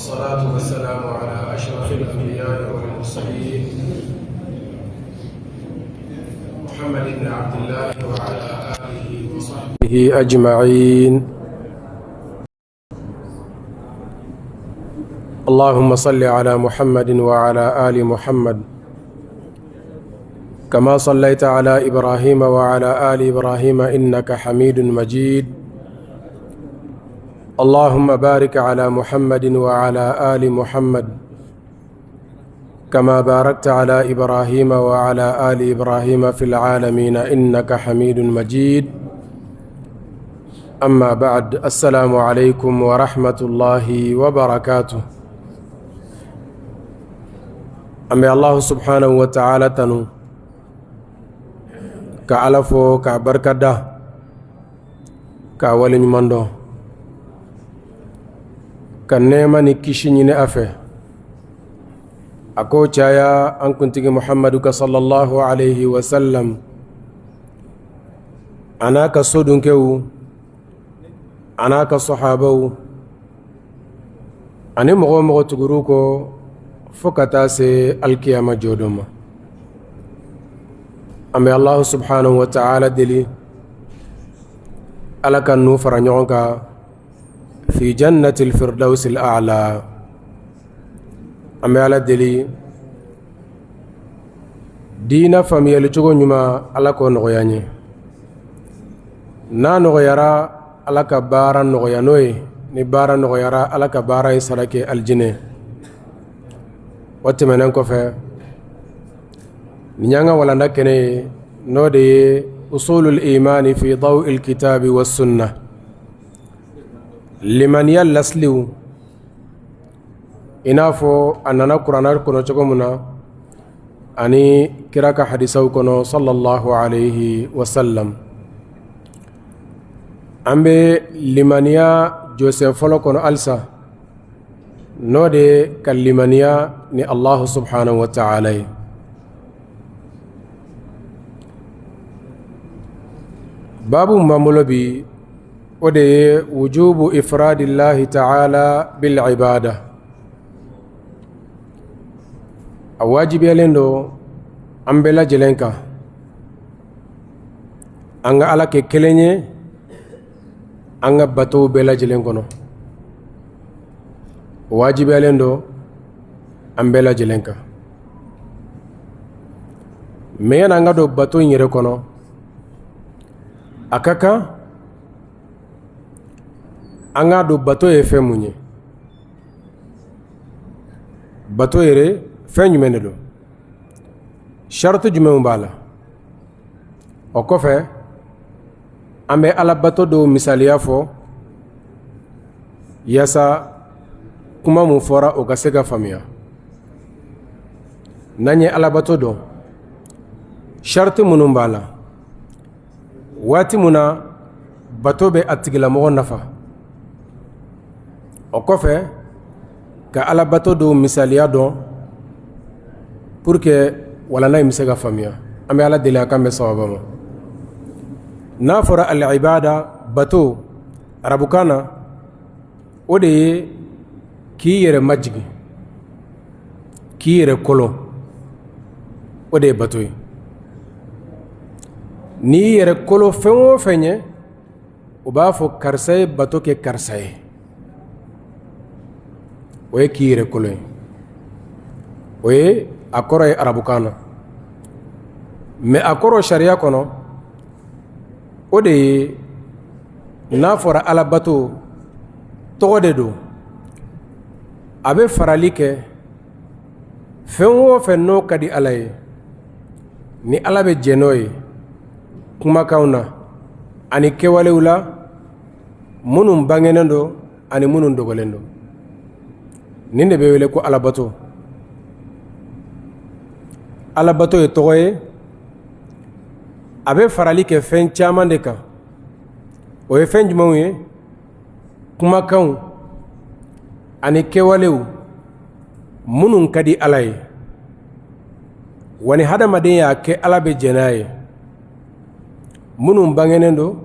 والصلاة والسلام على أشرف الأنبياء والمرسلين محمد بن عبد الله وعلى آله وصحبه أجمعين اللهم صل على محمد وعلى آل محمد كما صليت على إبراهيم وعلى آل إبراهيم إنك حميد مجيد اللهم بارك على محمد وعلى آل محمد كما باركت على إبراهيم وعلى آل إبراهيم في العالمين إنك حميد مجيد أما بعد السلام عليكم ورحمة الله وبركاته An bɛ Alahu subahana watala tanu ka Ala fo k'a barikada k'a waleɲuman dɔn ka nɛɛma ni kisi ɲini a fɛ a k'o caya an kuntigi Muhamadu kan salalahu alehi wasalam a n'a ka sodunkɛw a n'a ka sahabaw ani mɔgɔ o mɔgɔ tugur'u kɔ fo ka taa se alikiyama jɔdon ma an bɛ Alahu subahana watala deli ala k'an n'u fara ɲɔgɔn kan fi jannatil firdawsil a'la an bɛ ala deli diinɛ faamuyali cogo ɲuman ala k'o nɔgɔya an ye n'a nɔgɔyara ala ka baara nɔgɔya n'o ye ni baara nɔgɔyara ala ka baara in sara kɛ alijinɛ o tɛmɛnen kɔfɛ nin y'an ka walanda kɛnɛ ye n'o de ye usulul imani fi daw'il kitabi wa sunna limaniya lasiliw i n'a fɔ a nana kuranɛ kɔnɔ cogo min na ani kira ka hadisaw kɔnɔ sallallahu alayhi wa sallam an bɛ limaniya jɔsen fɔlɔ kɔnɔ halisa n'o de ye ka limaniya ni Alahu subahana wa taala ye baabu min b'an bolo bi o de ye wujubu ifradillahi taala bil ibada a wajibiyalen don an bɛɛ lajɛlen kan an ka ala kɛ kelen ye an ka batow bɛɛ lajɛlen kɔnɔ o wajibiyalen don an bɛɛ lajɛlen kan mɛ yanni an ka don bato in yɛrɛ kɔnɔ a ka kan an k'a dɔn bato ye fɛn mun ye bato yɛrɛ fɛn jumɛn de don sariti jumɛnw b'a la o kɔfɛ an bɛ alabato dɔw misaliya fɔ yaasa kuma min fɔra o ka se ka faamuya n'an ye alabato dɔn sariti minnu b'a la waati min na bato bɛ a tigilamɔgɔ nafa o kɔfɛ ka alabato dɔw misaliya dɔn pour que walanda in bɛ se ka faamuya an bɛ ala deli a k'an bɛn sawaba ma n'a fɔra al-ibada bato arabukan na o de ye k'i yɛrɛ majigin k'i yɛrɛ kolo o de ye bato ye n'i y'i yɛrɛ kolo fɛn o fɛn ye o b'a fɔ karisa ye bato kɛ karisa ye o ye k'i yɛrɛ kolo ye o ye a kɔrɔ ye arabukan na mɛ a kɔrɔ sariya kɔnɔ o de ye n'a fɔra alabato tɔgɔ de don a bɛ farali kɛ fɛn o fɛn n'o ka di ala ye ni ala bɛ jɛn n'o ye kumakanw na ani kɛwalew la minnu bangenen don ani minnu dogolen don nin de bɛ wele ko alabato alabato ye tɔgɔ ye a bɛ farali kɛ fɛn caman de kan o ye fɛn jumɛnw ye kumakanw ani kɛwalew minnu ka di ala ye wa ni hadamaden y'a kɛ ala bɛ jɛn n'a ye minnu bangenen don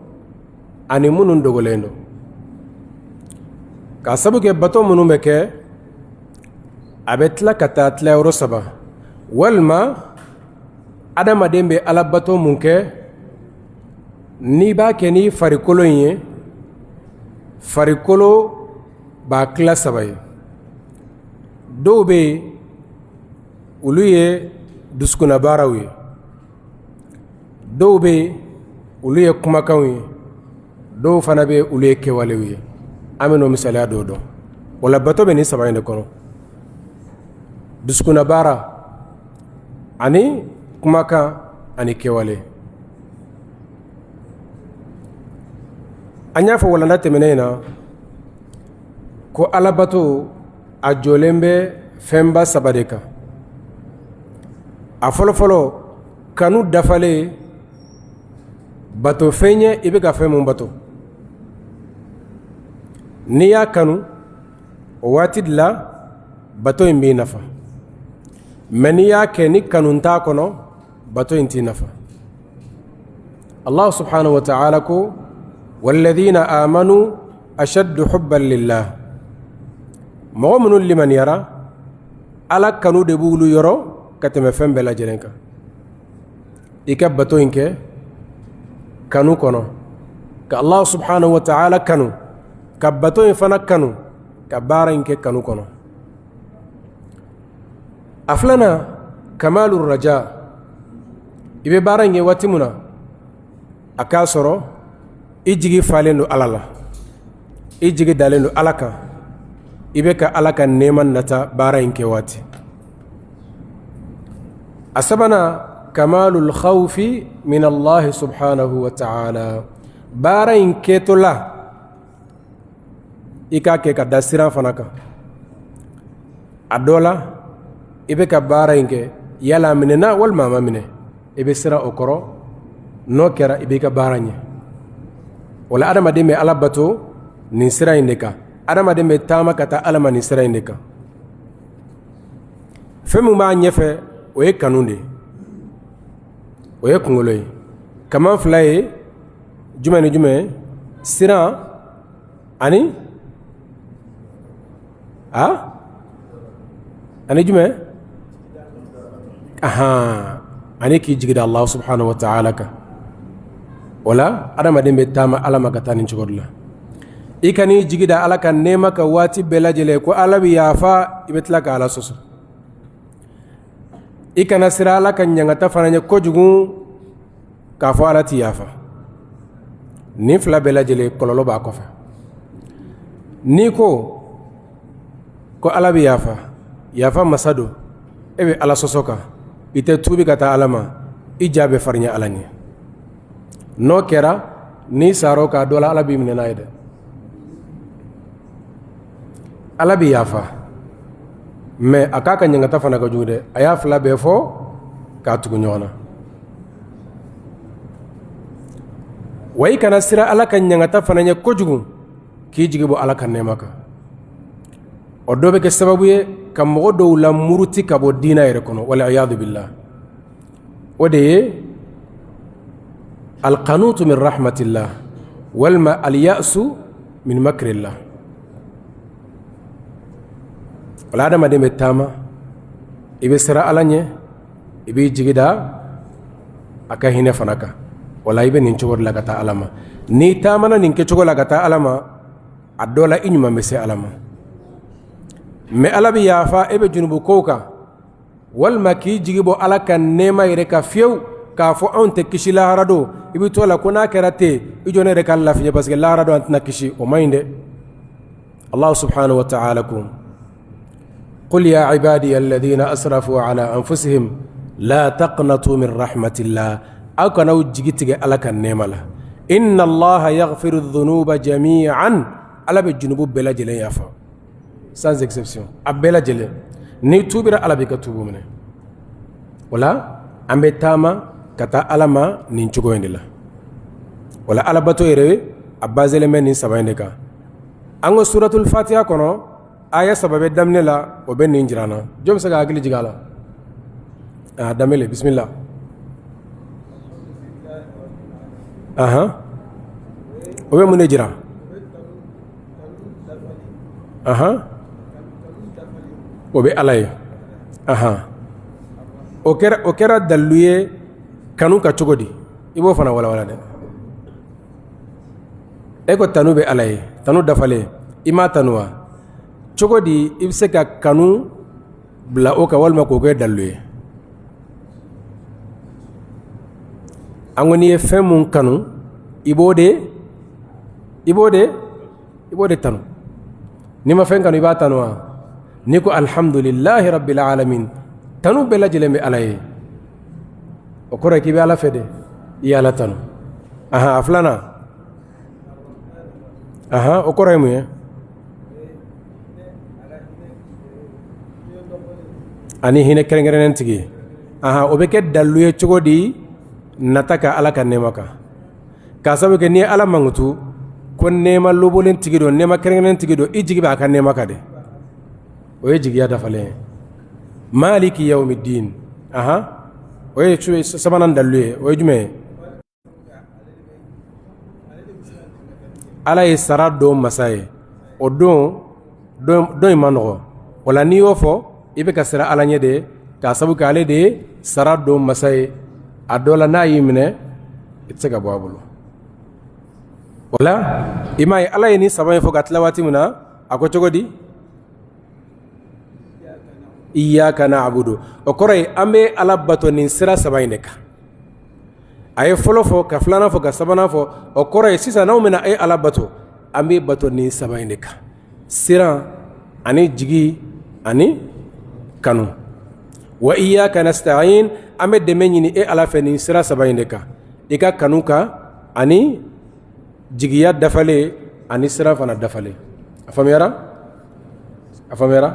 ani minnu dogolen don ka sabu kɛ bato minnu bɛ kɛ A bɛ tila ka taa tilayɔrɔ saba, walima adamaden bɛ alabato mun kɛ, n'i b'a kɛ n'i farikolo in ye, farikolo b'a tila saba ye. Dɔw bɛ yen, olu ye dusukunnabaaraw ye, dɔw bɛ yen, olu ye kumakanw ye, dɔw fana bɛ yen, olu ye kɛwalew ye. An bɛn'o misaliya dɔw dɔn. O la, bato bɛ nin saba in de kɔnɔ: dusukunnabaara ani kumakan ani kɛwale. An y'a fɔ walanda tɛmɛnen in na ko alabato a jɔlen bɛ fɛnba saba de kan. A fɔlɔfɔlɔ, kanu dafalen batofɛn ye. I bɛ ka fɛn mun bato, n'i y'a kanu, o waati de la bato in b'i nafa. Mɛ n'i y'a kɛ ni kanu t'a kɔnɔ, bato in t'i nafa. Allah subhanahu wa ta'ala ko: walladhina amanu ashaddu hubban lillah. Mɔgɔ minnu limaniyara, Ala kanu de b'olu yɔrɔ ka tɛmɛ fɛn bɛɛ lajɛlen kan. I ka bato in kɛ kanu kɔnɔ, ka Allah subhanahu wa ta'ala kanu, ka bato in fana kanu, ka baara in kɛ kanu kɔnɔ. A filanan, kamalu raja. I bɛ baara in kɛ waati min na, a k'a sɔrɔ i jigi falen don Ala la, i jigi dalen don Ala kan, i bɛ ka Ala ka nɛɛma nata baara in kɛ waati. A sabanan, kamalul khawfi min Allah subhanahu wa ta'ala. Baara in kɛtɔ la, i k'a kɛ ka da siran fana kan. A dɔ la, i bɛ ka baara in kɛ, yala a minɛna walima a ma minɛ, i bɛ siran o kɔrɔ. N'o kɛra, i b'i ka baara ɲɛ. O la, adamaden bɛ Ala bato nin sira in de kan, adamaden bɛ taama ka taa Ala ma nin sira in de kan. Fɛn min b'a ɲɛfɛ, o ye kanu de ye, o ye kunkolo ye. Kaman fila ye jumɛn ni jumɛn? Siran ani a ani jumɛn? Ahan, ani k'i jigi da Allah subhanahu wa ta'ala kan. O la, adamaden bɛ taama Ala ma ka taa nin cogo de la. I kan'i jigi da Ala ka nɛɛma kan waati bɛɛ lajɛlen ko Ala bɛ yafa, i bɛ tila ka Ala sɔsɔ. I kana siran Ala ka ɲangata fana ɲɛ kojugu k'a fɔ Ala tɛ yafa. Nin fila bɛɛ lajɛlen, kɔlɔlɔ b'a kɔfɛ. N'i ko ko Ala bɛ yafa, yafa masa don, e bɛ Ala sɔsɔ kan, i tɛ tuubi ka taa Ala ma, i ja bɛ farinya Ala ɲɛ. N'o kɛra, n'i sara k'a dɔ la, Ala b'i minɛ n'a ye dɛ. Ala bɛ yafa, mɛ a k'a ka ɲangata fana ka jugu dɛ. A y'a fila bɛɛ fɔ k'a tugu ɲɔgɔn na. Wa i kana siran Ala ka ɲangata fana ɲɛ kojugu k'i jigi bɔ Ala ka nɛɛma kan. O dɔ bɛ kɛ sababu ye ka mɔgɔ dɔw la muruti ka bɔ diinɛ yɛrɛ kɔnɔ, wal iyadu billah. O de ye alqanutu min rahmatillah walima alyasu min makrillah. O la, adamaden bɛ taama, i bɛ siran Ala ɲɛ, i b'i jigi da a ka hinɛ fana kan. O la, i bɛ nin cogo de la ka taa Ala ma. N'i taamana nin kɛcogo la ka taa Ala ma, a dɔ la i ɲuman bɛ se Ala ma. Mɛ Ala bɛ yafa, e bɛ junubu kow kan, walima k'i jigi bɔ Ala ka nɛɛma yɛrɛ kan fiyewu, k'a fɔ anw tɛ kisi lahara don, i bɛ to la ko n'a kɛra ten, i jɔ ne yɛrɛ ka lafiɲɛ, parce que lahara don an tɛna kisi, o man ɲi dɛ. Allah subhanahu wa ta'ala ko: qul ya ibadiya alladhina asrafu ala anfusihim la taqnatu min rahmatillah. Aw kana aw jigi tigɛ Ala ka nɛɛma la. Inna Allaha yaghfiru dhunuba jami'an. Ala bɛ junubu bɛɛ lajɛlen yafa, sans exception, a bɛɛ lajɛlen. N'i tuubira, Ala b'i ka tuubu minɛ. O la, an bɛ taama ka taa Ala ma nin cogo in de la. O la, alabato yɛrɛ, a baselen bɛ nin saba in de kan. An ko suratul fatiha kɔnɔ, aya saba bɛ daminɛ la, o bɛ nin jira an na. Jɔn bɛ se ka hakili jigin a la? A daminɛ, bisimila. Ahan, o bɛ mun de jira? Ahan, O bɛ Ala ye. Ahan, o kɛra dalilu ye kanu kan cogo di? I b'o fana walawala dɛ. E ko tanu bɛ Ala ye, tanu dafalen, i m'a tanu wa? Cogo di i bɛ se ka kanu bila o kan walima k'o kɛ dalilu ye? An ko n'i ye fɛn mun kanu, i b'o de tanu. N'i ma fɛn kanu, i b'a tanu wa? N'i ko alhamdulillahi rabbil alamin, tanu bɛɛ lajɛlen bɛ Ala ye, o kɔrɔ ye k'i bɛ Ala fɛ dɛ, i ye Ala tanu. Ahan, a filanan, ahan, o kɔrɔ ye mun ye? Ani hinɛ kɛrɛnkɛrɛnnen tigi. Ahan, o bɛ kɛ dalilu ye cogo di nata ka Ala ka nɛɛma kan? K'a sababu kɛ n'i ye Ala mankutu ko nɛɛma lobolen tigi don, nɛɛma kɛrɛnkɛrɛnnen tigi don, i jigi b'a ka nɛɛma kan de. O ye jigiya dafalen ye. Maliki yawmiddin, ahan, o ye sabanan dalilu ye. O ye jumɛn ye? Ala ye sara don masa ye. O don don in man nɔgɔ. O la, n'i y'o fɔ, i bɛ ka siran Ala ɲɛ de, k'a sababu kɛ ale de ye sara don masa ye. A dɔ la, n'a y'i minɛ, i tɛ se ka bɔ a bolo. O la, i m'a ye, Ala ye nin saba in fɔ ka tila waati min na, a ko cogo di? Iyyaka na'budu. O kɔrɔ ye an bɛ Ala bato nin sira saba in de kan. A ye fɔlɔ fɔ, ka filanan fɔ, ka sabanan fɔ. O kɔrɔ ye sisan, n'anw bɛna e Ala bato, an bɛ bato nin saba in de kan: siran ani jigi ani kanu. Wa iyyaka nasta'in, an bɛ dɛmɛ ɲini e Ala fɛ nin sira saba in de kan: i ka kanu kan, ani jigiya dafalen, ani siran fana dafalen. A faamuyara? A faamuyara?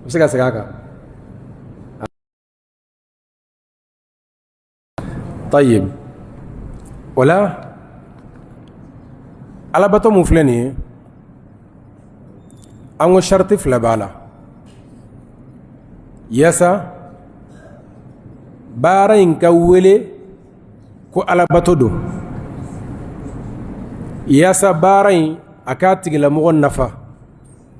I bɛ se ka segin a kan. Tayyib, o la, alabato mun filɛ nin ye, an ko sariti fila b'a la yaasa baara in ka wele ko alabato don, yaasa baara in a k'a tigilamɔgɔ nafa,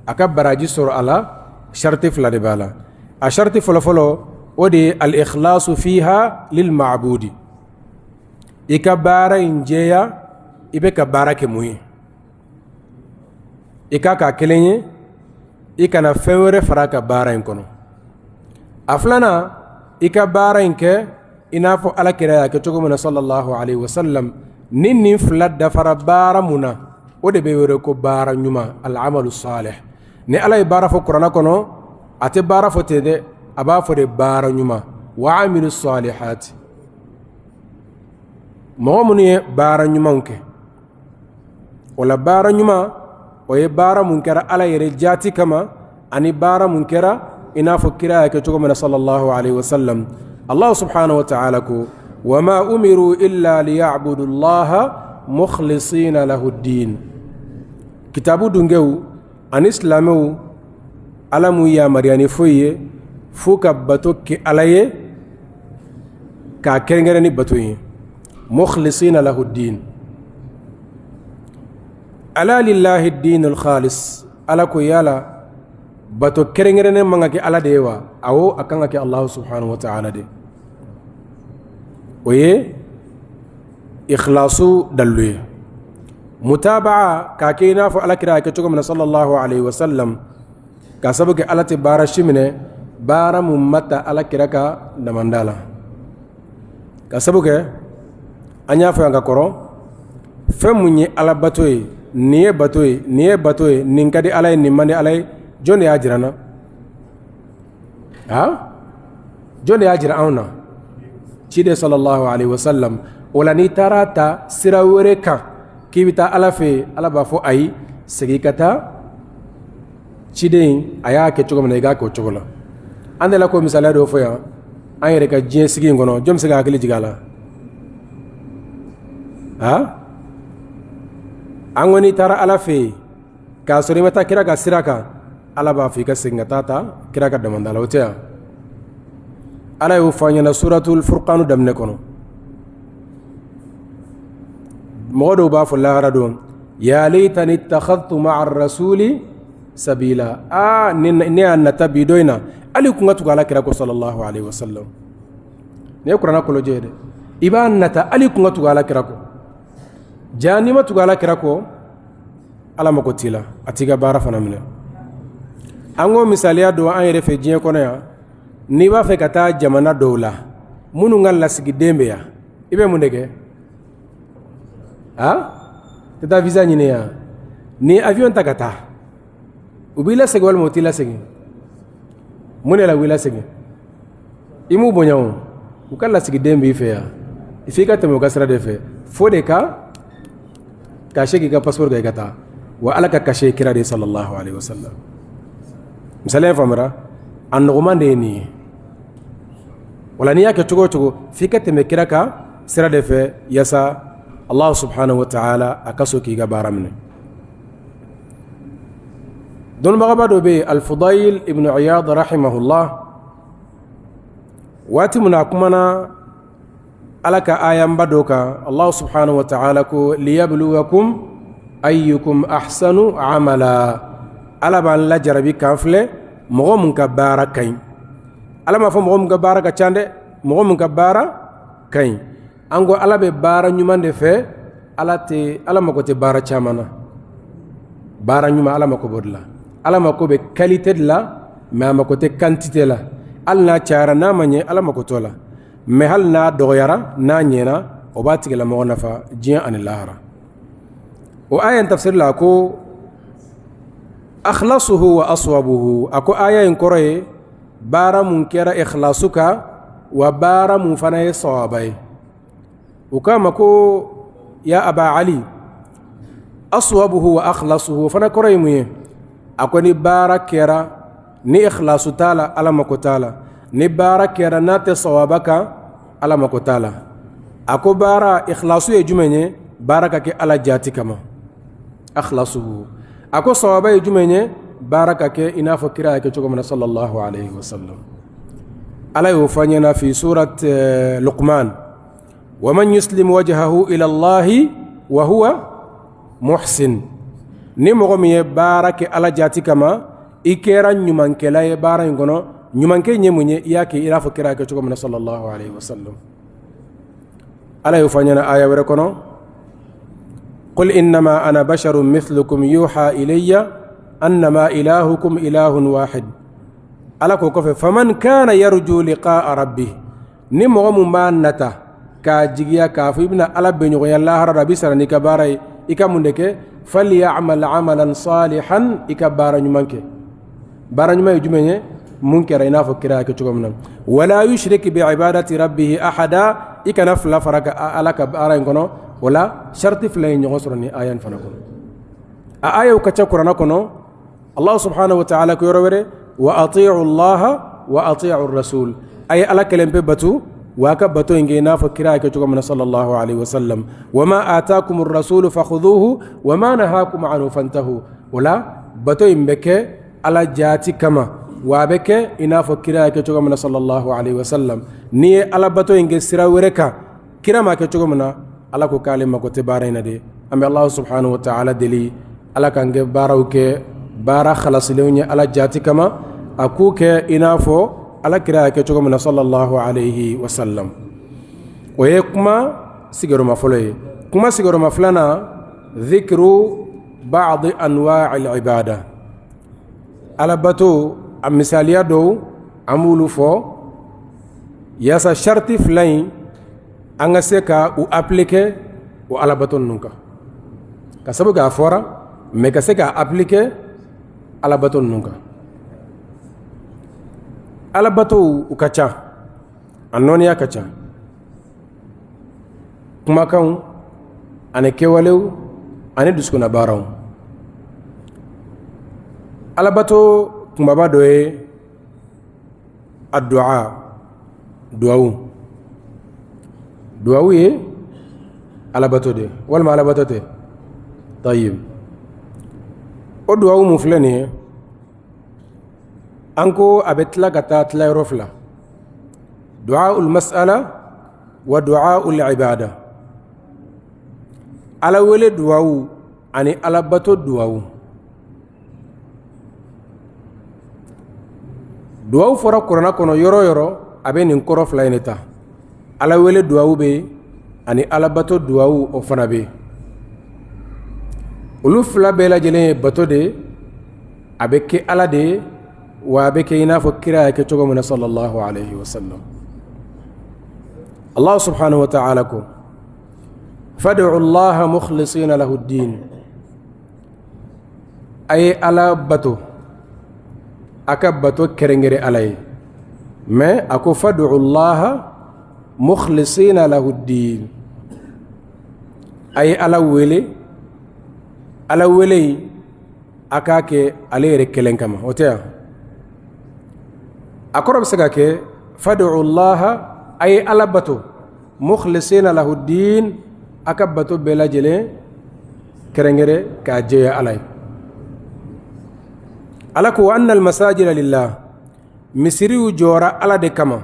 a ka baraji sɔrɔ a la. Sariti fila de b'a la. A sariti fɔlɔfɔlɔ, o de ye al-ikhlasu fiha lil ma'budi, i ka baara in jɛya. I bɛ ka baara kɛ mun ye? I k'a k'a kelen ye, i kana fɛn wɛrɛ fara a ka baara in kɔnɔ. A filanan, i ka baara in kɛ i n'a fɔ Ala kira y'a kɛ cogo min na, sallallahu alaihi wasallam. Ni nin fila dafara baara mun na, o de bɛ wele ko baara ɲuman, al-amalu salih. Ni Ala ye baara fɔ kuranɛ kɔnɔ, a tɛ baara fɔ ten dɛ, a b'a fɔ de baara ɲuman, wa amilu salihati, mɔgɔ minnu ye baara ɲumanw kɛ. O la, baara ɲuman, o ye baara mun kɛra Ala yɛrɛ jaati kama, ani baara mun kɛra i n'a fɔ kira y'a kɛ cogo min na, sallallahu alaihi wasallam. Allah subhanahu wa ta'ala ko wa ma umiru illa liya'budu allaha mukhlisina lahu ddin. Kitabu dungew ani silamɛw, Ala m'u yamaruya ni foyi ye f'u ka bato kɛ Ala ye k'a kɛrɛnkɛrɛn ni bato ye, mukhlisina lahu ddin. Ala lillahi ddinul khalis. Ala ko yala bato kɛrɛnkɛrɛnnen man ka kɛ Ala de ye wa? Awɔ, a kan ka kɛ Allah subhanahu wa ta'ala de. O ye ikhlasu dalilu ye. Mutabaa, k'a kɛ i n'a fɔ Ala kira y'a kɛ cogo min na, sallallahu alaihi wasallam, k'a sabu kɛ Ala tɛ baara si minɛ baara mun ma ta Ala kira ka damanda la. Ka sabu kɛ an y'a fɔ yan ka kɔrɔ, fɛn mun ye Ala bato ye, nin ye bato ye, nin ye bato ye, nin ka di Ala ye, nin man di Ala ye, jɔn de y'a jira an na? A jɔn de y'a jira anw na? Ciden sallallahu alaihi wasallam. O la, n'i taara ta sira wɛrɛ kan k'i bɛ taa Ala fɛ yen, Ala b'a fɔ ayi, segin ka taa ciden, a y'a kɛ cogo min na, i k'a kɛ o cogo la. An delila k'o misaliya dɔw fɔ yan an yɛrɛ ka diɲɛ sigi in kɔnɔ. Jɔn bɛ se ka hakili jigin a la? A an ko n'i taara Ala fɛ yen k'a sɔrɔ i ma taa kira ka sira kan, Ala b'a fɔ i ka segin ka taa ta kira ka damanda la. O tɛ yan? Ala y'o fɔ an ɲɛna suratul furqanu daminɛ kɔnɔ. Mɔgɔ dɔw b'a fɔ lahara don: ya laytani ittakhadhtu ma'a rasuli. sabila. Aa, ne y'a nata bi don in na, hali kun ka tugu ala kira kɔ sallallahu alaihi wasallam. Nin ye kuranɛ kolojɛ ye dɛ. I b'a nata hali kun ka tugu ala kira kɔ. Ja n'i ma tugu ala kira kɔ, ala mako t'i la, a t'i ka baara fana minɛ. An k'o misaliya don an yɛrɛ fɛ diɲɛ kɔnɔ yan. N'i b'a fɛ ka taa jamana dɔw la minnu ka lasigiden bɛ yan, i bɛ mun de kɛ? A tɛ taa visa ɲini yan. Ni avion ta ka taa, u b'i lasegin walima u t'i lasegin? Mun de la u b'i lasegin? I m'u bonya o. U ka lasigiden b'i fɛ yan, f'i ka tɛmɛ u ka sira de fɛ, fo de ka cachet k'i ka passeport kan i ka taa. Wa ala ka cachet ye kira de sallallahu alaihi wasallam. Misaliya in faamura? A nɔgɔman de ye nin ye. Wala n'i y'a kɛ cogo o cogo, f'i ka tɛmɛ kira ka sira de fɛ, yaasa Allah subhanahu wa ta'ala a ka sɔn k'i ka baara minɛ. Dɔnnibagaba dɔ bɛ yen, Al-Fudayl ibn Iyad rahimahullah, waati min na a kumana ala ka ayanba dɔ kan, Allah subhanahu wa ta'ala ko liyabluwakum ayyukum ahsanu amala. Ala b'an lajarabi k'an filɛ mɔgɔ mun ka baara ka ɲi. Ala m'a fɔ mɔgɔ mun ka baara ka ca dɛ, mɔgɔ mun ka baara ka ɲi. An ko ala bɛ baara ɲuman de fɛ. Ala tɛ, ala mako tɛ baara caman na. Baara ɲuman, ala mako b'o de la. Ala mako bɛ qualité de la, mais a mako tɛ quantité la. Hali n'a cayara, n'a ma ɲɛ, ala mako t'o la. Mais hali n'a dɔgɔyara, n'a ɲɛna, o b'a tigilamɔgɔ nafa diɲɛ ani lahara. O aya in tafsiri la, a ko akhlasuhu wa aswabuhu. A ko aya in kɔrɔ ye baara mun kɛra ikhlasu kan, wa baara mun fana ye sawaba ye. U k'a ma ko ya aba ali, aswabuhu wa akhlasuhu, o fana kɔrɔ ye mun ye? A ko ni baara kɛra ni ikhlasu t'a la, ala mako t'a la. Ni baara kɛra n'a tɛ sawaba kan, ala mako t'a la. A ko baara ikhlasu ye jumɛn ye? Baara ka kɛ ala jaati kama, akhlasuhu. A ko sawaba ye jumɛn ye? Baara ka kɛ i n'a fɔ kira y'a kɛ cogo min na sallallahu alaihi wasallam. Ala y'o fɔ an ɲɛna fi surat Luqman: wa man yuslim wajhahu ila Allahi wa huwa muhsin. Ni mɔgɔ min ye baara kɛ ala jaati kama, i kɛra ɲumankɛla ye baara in kɔnɔ. Ɲumankɛ ye mun ye? I y'a kɛ i n'a fɔ kira y'a kɛ cogo min na sallallahu alaihi wasallam. Ala y'o fɔ an ɲɛna aya wɛrɛ kɔnɔ: qul innama ana basharun mithlukum yuha ilayya annama ilahukum ilahun wahid. Ala k'o kɔfɛ: faman kana yarju liqa'a rabbih. Ni mɔgɔ mun b'a nata k'a jigiya k'a fɔ i bɛna ala bɛnɲɔgɔnya lahara la, a b'i sara n'i ka baara ye, i ka mun de kɛ? Falyamal amalan salihan, i ka baara ɲuman kɛ. Baara ɲuman ye jumɛn ye? Mun kɛra i n'a fɔ kira y'a kɛ cogo min na. Wala yushrik bi ibadati rabbihi ahada, i kana fila fara ka ala ka baara in kɔnɔ. O la sariti fila ye ɲɔgɔn sɔrɔ ni aya in fana kɔnɔ. A ayaw ka ca kuranɛ kɔnɔ. Allah subhanahu wa ta'ala ko yɔrɔ wɛrɛ: wa ati'u Allah wa ati'u rasul. A ye ala kelen pe batu, wa a ka bato in kɛ i n'a fɔ kira y'a kɛ cogo min na sallallahu alaihi wasallam. Wa ma atakum ar-rasul fakhudhuhu wa ma nahakum anhu fantahu. O la bato in bɛ kɛ ala jaati kama, wa a bɛ kɛ i n'a fɔ kira y'a kɛ cogo min na sallallahu alaihi wasallam. N'i ye ala bato in kɛ sira wɛrɛ kan, kira m'a kɛ cogo min na, ala ko k'ale mako tɛ baara in na de. An bɛ Allah subhanahu wa ta'ala deli, ala k'an kɛ baaraw kɛ baara halasilenw ye ala jaati kama, a k'u kɛ i n'a fɔ ala kira y'a kɛ cogo min na sallallahu alaihi wasallam. O ye kuma sigiyɔrɔma fɔlɔ ye. Kuma sigiyɔrɔma filanan: dhikru ba'd anwa' al-ibada. Alabato a misaliya dɔw, an b'olu fɔ yaasa sariti fila in an ka se ka u appliquer o alabato ninnu kan, ka sabu k'a fɔra, mais ka se k'a appliquer alabato ninnu kan. Alabatow u ka ca, a nɔniya ka ca, kumakanw ani kɛwalew ani dusukunna baaraw. Alabato kunbaba dɔ ye addu'a, duwawu. Duwawu ye alabato de walima alabato tɛ? Tayib, o duwawu mun filɛ nin ye, an ko a bɛ tila ka taa tilayɔrɔ fila: du'aul mas'ala wa du'aul ibada. Ala wele duwawu ani alabato duwawu. Duwawu fɔra kuranɛ kɔnɔ yɔrɔ o yɔrɔ, a bɛ nin kɔrɔ fila in de ta. Ala wele duwawu bɛ yen ani alabato duwawu, o fana bɛ yen. Olu fila bɛɛ lajɛlen ye bato de ye. A bɛ kɛ Ala de ye, wa a bɛ kɛ i n'a fɔ kira y'a kɛ cogo min na, sallallahu alayhi wa sallam. Allah subhanahu wa ta'ala ko: fad'u allaha mukhlisina lahu ddin. A ye Ala bato, a ka bato kɛrɛnkɛrɛn Ala ye. Mais a ko: fad'u allaha mukhlisina lahu ddin. A ye Ala wele, Ala wele in, a k'a kɛ ale yɛrɛ kelen kama. O tɛ yan, a kɔrɔ bɛ se ka kɛ: fad'u allaha, a ye Ala bato, mukhlisina lahu ddin, a ka bato bɛɛ lajɛlen kɛrɛnkɛrɛn k'a jɛya Ala ye. Ala ko: anna almasajida lillah, misiriw jɔra Ala de kama.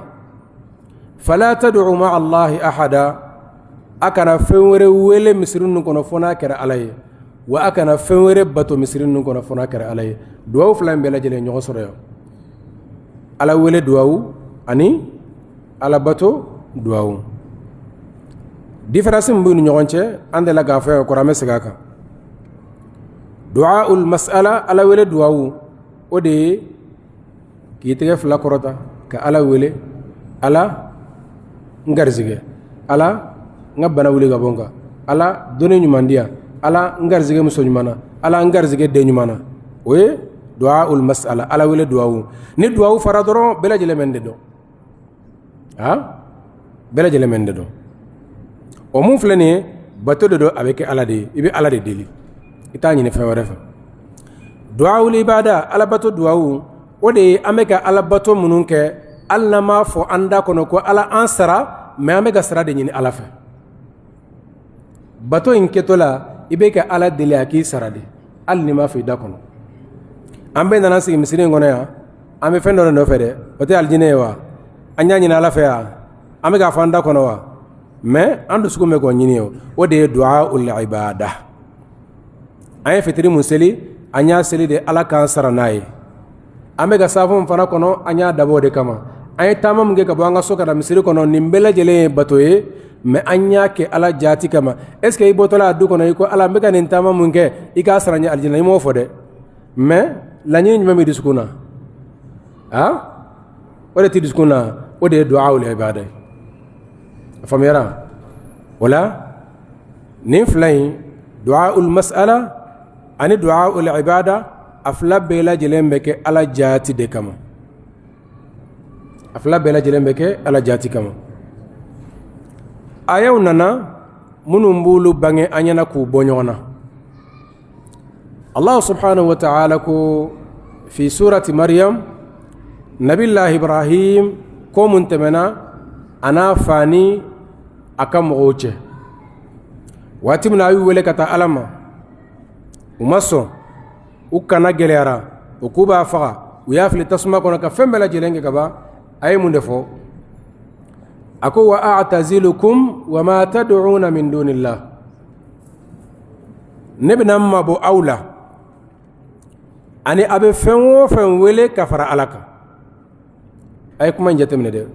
Fala tad'u ma'a allahi ahada, a kana fɛn wɛrɛ wele misiri ninnu kɔnɔ fo n'a kɛra Ala ye, wa a kana fɛn wɛrɛ bato misiri ninnu kɔnɔ fo n'a kɛra Ala ye. Duwawu fila in bɛɛ lajɛlen ɲɔgɔn sɔrɔ yan: Ala wele duwawu ani Ala bato duwawu. Différence min b'u ni ɲɔgɔn cɛ, an delila k'a fɔ yan kɔrɔ, an bɛ segin a kan. Duwaul mas'ala, Ala wele duwawu, o de ye k'i tɛgɛ fila kɔrɔta ka Ala wele: Ala, n garisɛgɛ, Ala, n ka bana wuli ka bɔ n kan, Ala, doni ɲuman di yan, Ala, n garisɛgɛ muso ɲuman na, Ala, n garisɛgɛ den ɲuman na. O ye duwaul mas'ala, Ala wele duwawu. Ni duwawu fara dɔrɔn, bɛɛ lajɛlen bɛ nin de dɔn. A bɛɛ lajɛlen bɛ nin de dɔn. O mun filɛ nin ye, bato de don, a bɛ kɛ Ala de ye. I bɛ Ala de deli, i t'a ɲini fɛn wɛrɛ fɛ. Duwawul ibada, alabato duwawu, o de ye an bɛ ka alabato minnu kɛ, hali n'an m'a fɔ an da kɔnɔ ko Ala an sara, mais an bɛ ka sara de ɲini Ala fɛ. Bato in kɛtɔ la, i bɛ ka Ala deli a k'i sara de, hali n'i m'a fɔ i da kɔnɔ. An bɛɛ nana sigi misiri in kɔnɔ yan, an bɛ fɛn dɔ de nɔfɛ dɛ, o tɛ alijinɛ ye wa? An y'a ɲini Ala fɛ yan, an bɛ k'a fɔ an da kɔnɔ wa? Mais an dusukun bɛ k'o ɲini. O de ye duwaul ibada. An ye fitiri mun seli, an y'a seli de Ala k'an sara n'a ye. An bɛ ka saafo min fana kɔnɔ, an y'a dabɔ o de kama. An ye taama min kɛ ka bɔ an ka so ka na misiri kɔnɔ, nin bɛɛ lajɛlen ye bato ye, mais an y'a kɛ Ala jaati kama. Est ce que i bɔtɔla a du kɔnɔ, i ko: Ala, n bɛ ka nin taama mun kɛ, i k'a sara n ye alijinɛ? I m'o fɔ dɛ, mais laɲini jumɛn bɛ dusukun na? A o de tɛ dusukun na, o de ye duwaul ibada ye. A faamuyara? O la, nin fila in, duwaul mas'ala ani duwaul ibada, a fila bɛɛ lajɛlen bɛ kɛ Ala jaati de kama. A fila bɛɛ lajɛlen bɛ kɛ Ala jaati kama. Ayaw nana minnu b'olu bange an ɲɛna k'u bɔ ɲɔgɔn na. Allah subhanahu wa ta'ala ko fi surati Maryam, Nabillahi Ibrahim ko mun tɛmɛna a n'a fa ni a ka mɔgɔw cɛ. Waati min na a y'u wele ka taa Ala ma, u ma sɔn, u kana gɛlɛyara, u k'u b'a faga, u y'a fili tasuma kɔnɔ ka fɛn bɛɛ lajɛlen kɛ ka ban, a ye mun de fɔ? A ko: wa a'tazilukum wa ma tad'una min dunillah, ne bɛna n mabɔ aw la ani a bɛ fɛn o fɛn wele ka fara Ala kan. A ye kuma in jateminɛ dɛ: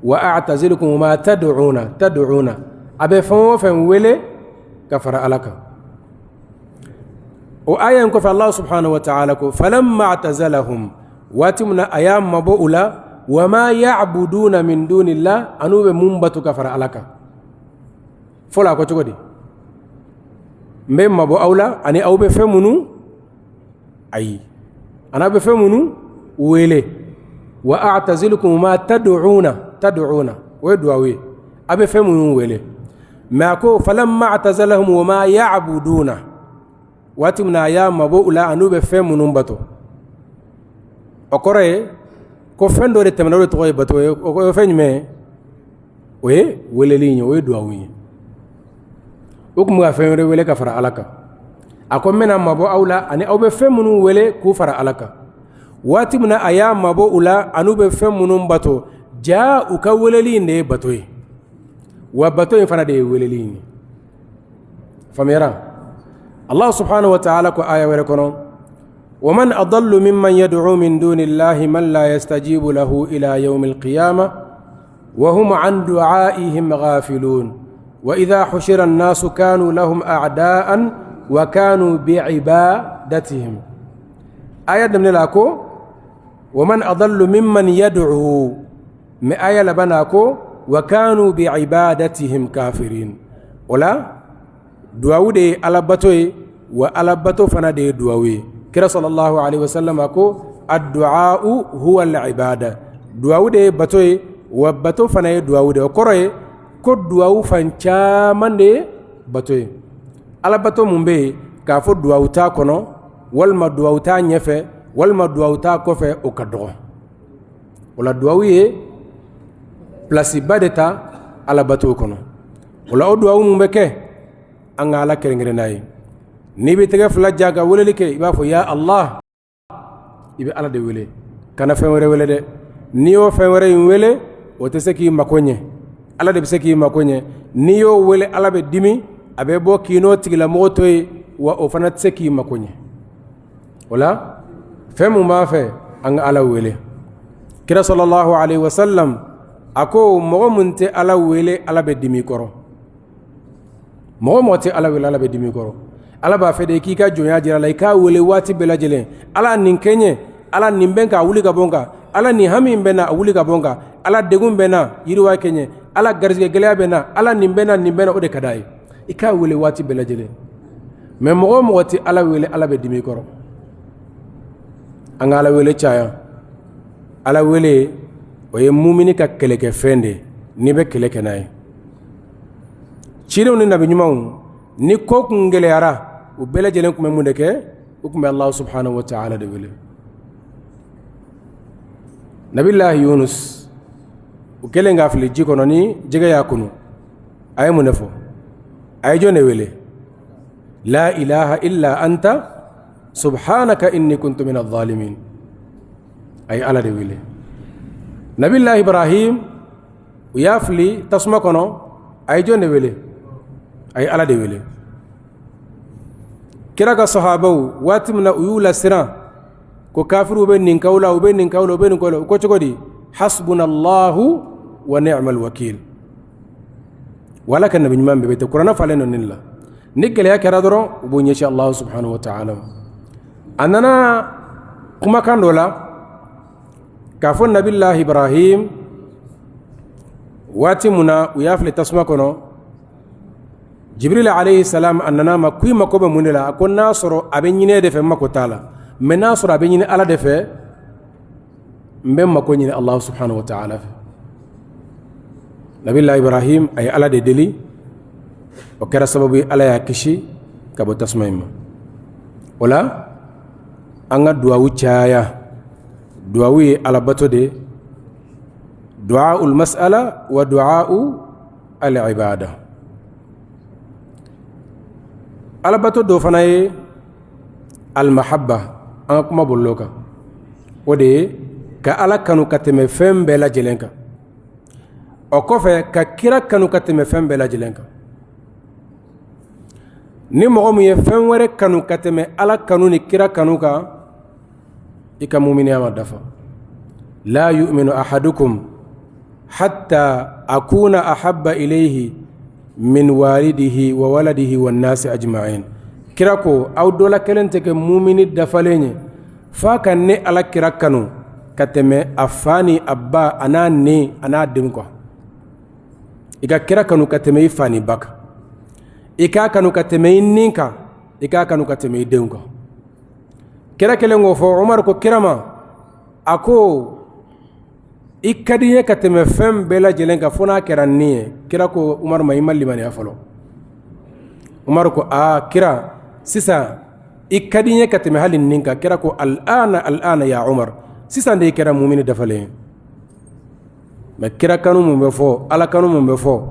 wa a'tazilukum ma tad'una, tad'una, a bɛ fɛn o fɛn wele ka fara Ala kan. O aya in kɔfɛ, Allah subhanahu wa ta'ala ko: falamma i'tazalahum, waati min na a y'a mabɔ u la, wa ma ya'buduna min dunillah, an'u bɛ mun bato ka fara Ala kan. Fɔlɔ a ko cogo di? N bɛ mabɔ aw la ani aw bɛ fɛn minnu, ayi, ani aw bɛ fɛn minnu wele. Wa a'tazilukum ma tad'una, tad'una, o ye duwawu ye, aw bɛ fɛn minnu wele. Mais a ko: falamma i'tazalahum wa ma ya'buduna, waati min na a y'a mabɔ u la an'u bɛ fɛn minnu bato. O kɔrɔ ye ko fɛn dɔ de tɛmɛna, o de tɔgɔ ye bato ye. O ye fɛn jumɛn ye? O ye weleli ye, o ye duwawu ye. O tun bɛ ka fɛn wɛrɛ wele ka fara Ala kan. A ko: n bɛna mabɔ aw la ani aw bɛ fɛn minnu wele k'u fara Ala kan. Waati min na a y'a mabɔ u la an'u bɛ fɛn minnu bato, jaa u ka weleli in de ye bato ye, wa bato in fana de ye weleli in ye. Faamuyara? Allah subhanahu wa ta'ala ko aya wɛrɛ kɔnɔ. Wa man adallu mimman yad'u min dunillahi man la yastajibu lahu ila yawmil qiyamah wa hum an du'aihim ghafilun wa idha hushira an-nasu kanu lahum a'da'an wa kanu bi'ibadatihim. Aya daminɛ la ko wa man adallu mimman yad'u, mais aya laban na ko wa kanu bi'ibadatihim kafirin. O la duwawu de ye alabato ye, wa alabato fana de ye duwawu ye. Kira sallallahu alaihi wasallam a ko addu'a'u huwa al-ibada, duwawu de ye bato ye, wa bato fana ye duwawu de ye. O kɔrɔ ye ko duwawu fan caman de ye bato ye. Alabato mun bɛ yen k'a fɔ duwawu t'a kɔnɔ, walima duwawu t'a ɲɛfɛ, walima duwawu t'a kɔfɛ, o ka dɔgɔ. O la duwawu ye pilasiba de ta alabato kɔnɔ. O la o duwawu mun bɛ kɛ, an ka Ala kɛrɛnkɛrɛn n'a ye. N'i bɛ tɛgɛ fila jan ka weleli kɛ, i b'a fɔ ya Allah, i bɛ Ala de wele, kana fɛn wɛrɛ wele dɛ. N'i y'o fɛn wɛrɛ in wele, o tɛ se k'i mako ɲɛ, Ala de bɛ se k'i mako ɲɛ. N'i y'o wele, Ala bɛ dimi, a bɛ bɔ k'i n'o tigilamɔgɔ to yen, wa o fana tɛ se k'i mako ɲɛ. O la fɛn mun b'a fɛ, an ka Ala wele. Kira sallallahu alaihi wasallam a ko mɔgɔ mun tɛ Ala wele, Ala bɛ dimi kɔrɔ. Mɔgɔ mɔgɔ tɛ Ala wele, Ala bɛ dimi kɔrɔ. Ala b'a fɛ de k'i ka jɔnya jira a la, i k'a wele waati bɛɛ lajɛlen. Ala nin kɛ n ye, Ala nin bɛ n kan, a wuli ka bɔ n kan. Ala nin hami bɛ n na, a wuli ka bɔ n kan. Ala degun bɛ n na, yiriwa kɛ n ye. Ala garijɛgɛ gɛlɛya bɛ n na, Ala nin bɛ n na, nin bɛ n na, o de ka d'a ye. I k'a wele waati bɛɛ lajɛlen. Mais mɔgɔ o mɔgɔ tɛ Ala wele, Ala bɛ dimi kɔrɔ. An ka Ala wele caya. Ala wele, o ye mumini ka kɛlɛkɛfɛn de ye, n'i bɛ kɛlɛ kɛ n'a ye. Cidenw ni nabi ɲumanw, ni ko kun gɛlɛyara, u bɛɛ lajɛlen tun bɛ mun de kɛ? U tun bɛ Allah subhanahu wa ta'ala de wele. Nabilahi Yunus, u kɛlen k'a fili ji kɔnɔ ni jɛgɛ y'a kunu, a ye mun de fɔ? A ye jɔn de wele? La ilaha illa anta subhanaka inni kuntu min adh-dhalimin. A ye Ala de wele. Nabilahi Ibrahim, u y'a fili tasuma kɔnɔ, a ye jɔn de wele? A ye Ala de wele. Kira ka sahabaw, waati min na u y'u lasiran ko kafiriw bɛ nin k'aw la, u bɛ nin k'aw la, u bɛ nin k'aw la, u ko cogo di? Hasbunallahu wa ni'mal wakil. Wala ka nabi ɲuman bɛɛ bɛ ten, kuranɛ falen don nin la. Ni gɛlɛya kɛra dɔrɔn, u b'u ɲɛsin Allah subhanahu wa ta'ala. A nana kumakan dɔ la k'a fɔ nabilahi Ibrahim, waati mun na u y'a fili tasuma kɔnɔ, Jibril alayhi salam a nana a ma ko i mako bɛ mun de la? A ko n'a sɔrɔ a bɛ ɲini e de fɛ, n mako t'a la, mais n'a sɔrɔ a bɛ ɲini Ala de fɛ, n bɛ mako ɲini Allah subhanahu wa ta'ala fɛ. Nabilahi Ibrahim a ye Ala de deli, o kɛra sababu ye Ala y'a kisi ka bɔ tasuma in ma. O la an ka duwawu caya. Duwawu ye alabato de ye, du'aul mas'ala wa du'a'u al ibada. Alabato dɔ fana ye almahabba, an ka kuma bolil'o kan, o de ye ka Ala kanu ka tɛmɛ fɛn bɛɛ lajɛlen kan. O kɔfɛ ka kira kanu ka tɛmɛ fɛn bɛɛ lajɛlen kan. Ni mɔgɔ min ye fɛn wɛrɛ kanu ka tɛmɛ Ala kanu ni kira kanu kan, i ka muminiya ma dafa. La yu'minu ahadukum hatta akuna ahabba ilayhi min walidihi wa waladihi wan nasi ajma'in. Kira ko aw dɔ la kelen tɛ kɛ mumini dafalen ye f'a ka ne Ala kira kanu ka tɛmɛ a fa ni a ba a n'a ni a n'a denw kan. I ka kira kanu ka tɛmɛ i fa ni ba kan, i k'a kanu ka tɛmɛ i ni kan, i k'a kanu ka tɛmɛ i denw kan. Kira kɛlen k'o fɔ, Umaru ko kira ma, a ko i ka di n ye ka tɛmɛ fɛn bɛɛ lajɛlen kan fo n'a kɛra n ni ye. Kira ko Umaru ma, i ma limaniya fɔlɔ. Umaru ko aa kira, sisan i ka di n ye ka tɛmɛ hali nin kan. Kira ko al'ana al'ana ya Umar, sisan de i kɛra mumini dafalen ye. Mais kira kanu mun bɛ fɔ, Ala kanu mun bɛ fɔ,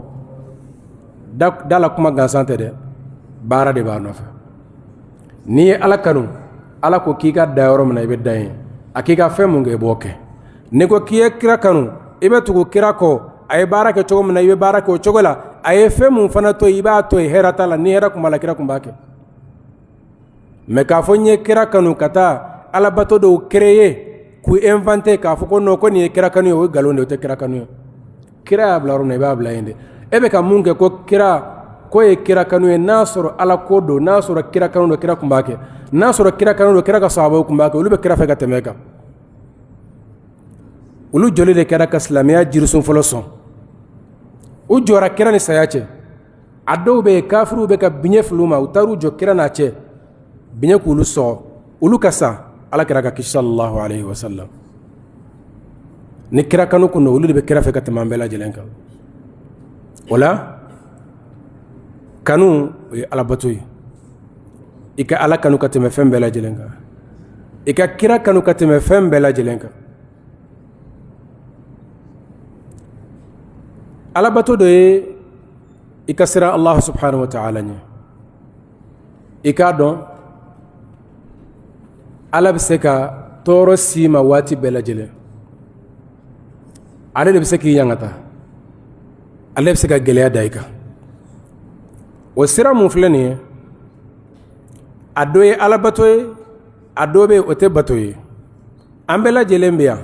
da la kuma gansan tɛ dɛ, baara de b'a nɔfɛ. N'i ye Ala kanu, Ala ko k'i ka da yɔrɔ min na, i bɛ da yen. A k'i ka fɛn mun kɛ, i b'o kɛ. N'i ko k'i ye kira kanu, i bɛ tugu kira kɔ. A ye baara kɛ cogo min na, i bɛ baara kɛ o cogo la. A ye fɛn mun fana to yen, i b'a to yen. Hɛrɛ t'a la, ni hɛrɛ kun b'a la, kira kun b'a kɛ. Mais k'a fɔ n ye kira kanu ka taa alabato dɔw créer k'u inventer k'a fɔ ko non, ko nin ye kira kanu ye, o ye nkalon de ye, o tɛ kira kanu ye. Kira y'a bila yɔrɔ min na, i b'a bila yen de. E bɛ ka mun kɛ ko kira ko ye kira kanu ye, n'a sɔrɔ ala ko don, n'a sɔrɔ kira kanu don, kira tun b'a kɛ. N'a sɔrɔ kira kanu don, kira ka sahabaw tun b'a kɛ. Olu bɛ kira fɛ ka tɛmɛ kan. Olu joli de kɛra ka silamɛya jirisun fɔlɔ sɔn? U jɔra kira ni saya cɛ. A dɔw bɛ yen, kafiriw bɛ ka biɲɛ fili u ma, u taar'u jɔ kira n'a cɛ, biɲɛ k'olu sɔgɔ, olu ka sa, ala kira ka kisi, sallallahu alaihi wasallam. Ni kira kanu kun don, olu de bɛ kira fɛ ka tɛmɛ an bɛɛ lajɛlen kan. O la, kanu, o ye alabato ye. I ka ala kanu ka tɛmɛ fɛn bɛɛ lajɛlen kan, i ka kira kanu ka tɛmɛ fɛn bɛɛ lajɛlen kan. Alabato dɔ ye i ka siran Allah subhanahu wa ta'ala ɲɛ. I k'a dɔn ala bɛ se ka tɔɔrɔ s'i ma waati bɛɛ lajɛlen. Ale de bɛ se k'i ɲangata, ale bɛ se ka gɛlɛya da i kan. O sira mun filɛ nin ye, a dɔ ye alabato ye, a dɔ bɛ yen, o tɛ bato ye. An bɛɛ lajɛlen bɛ yan,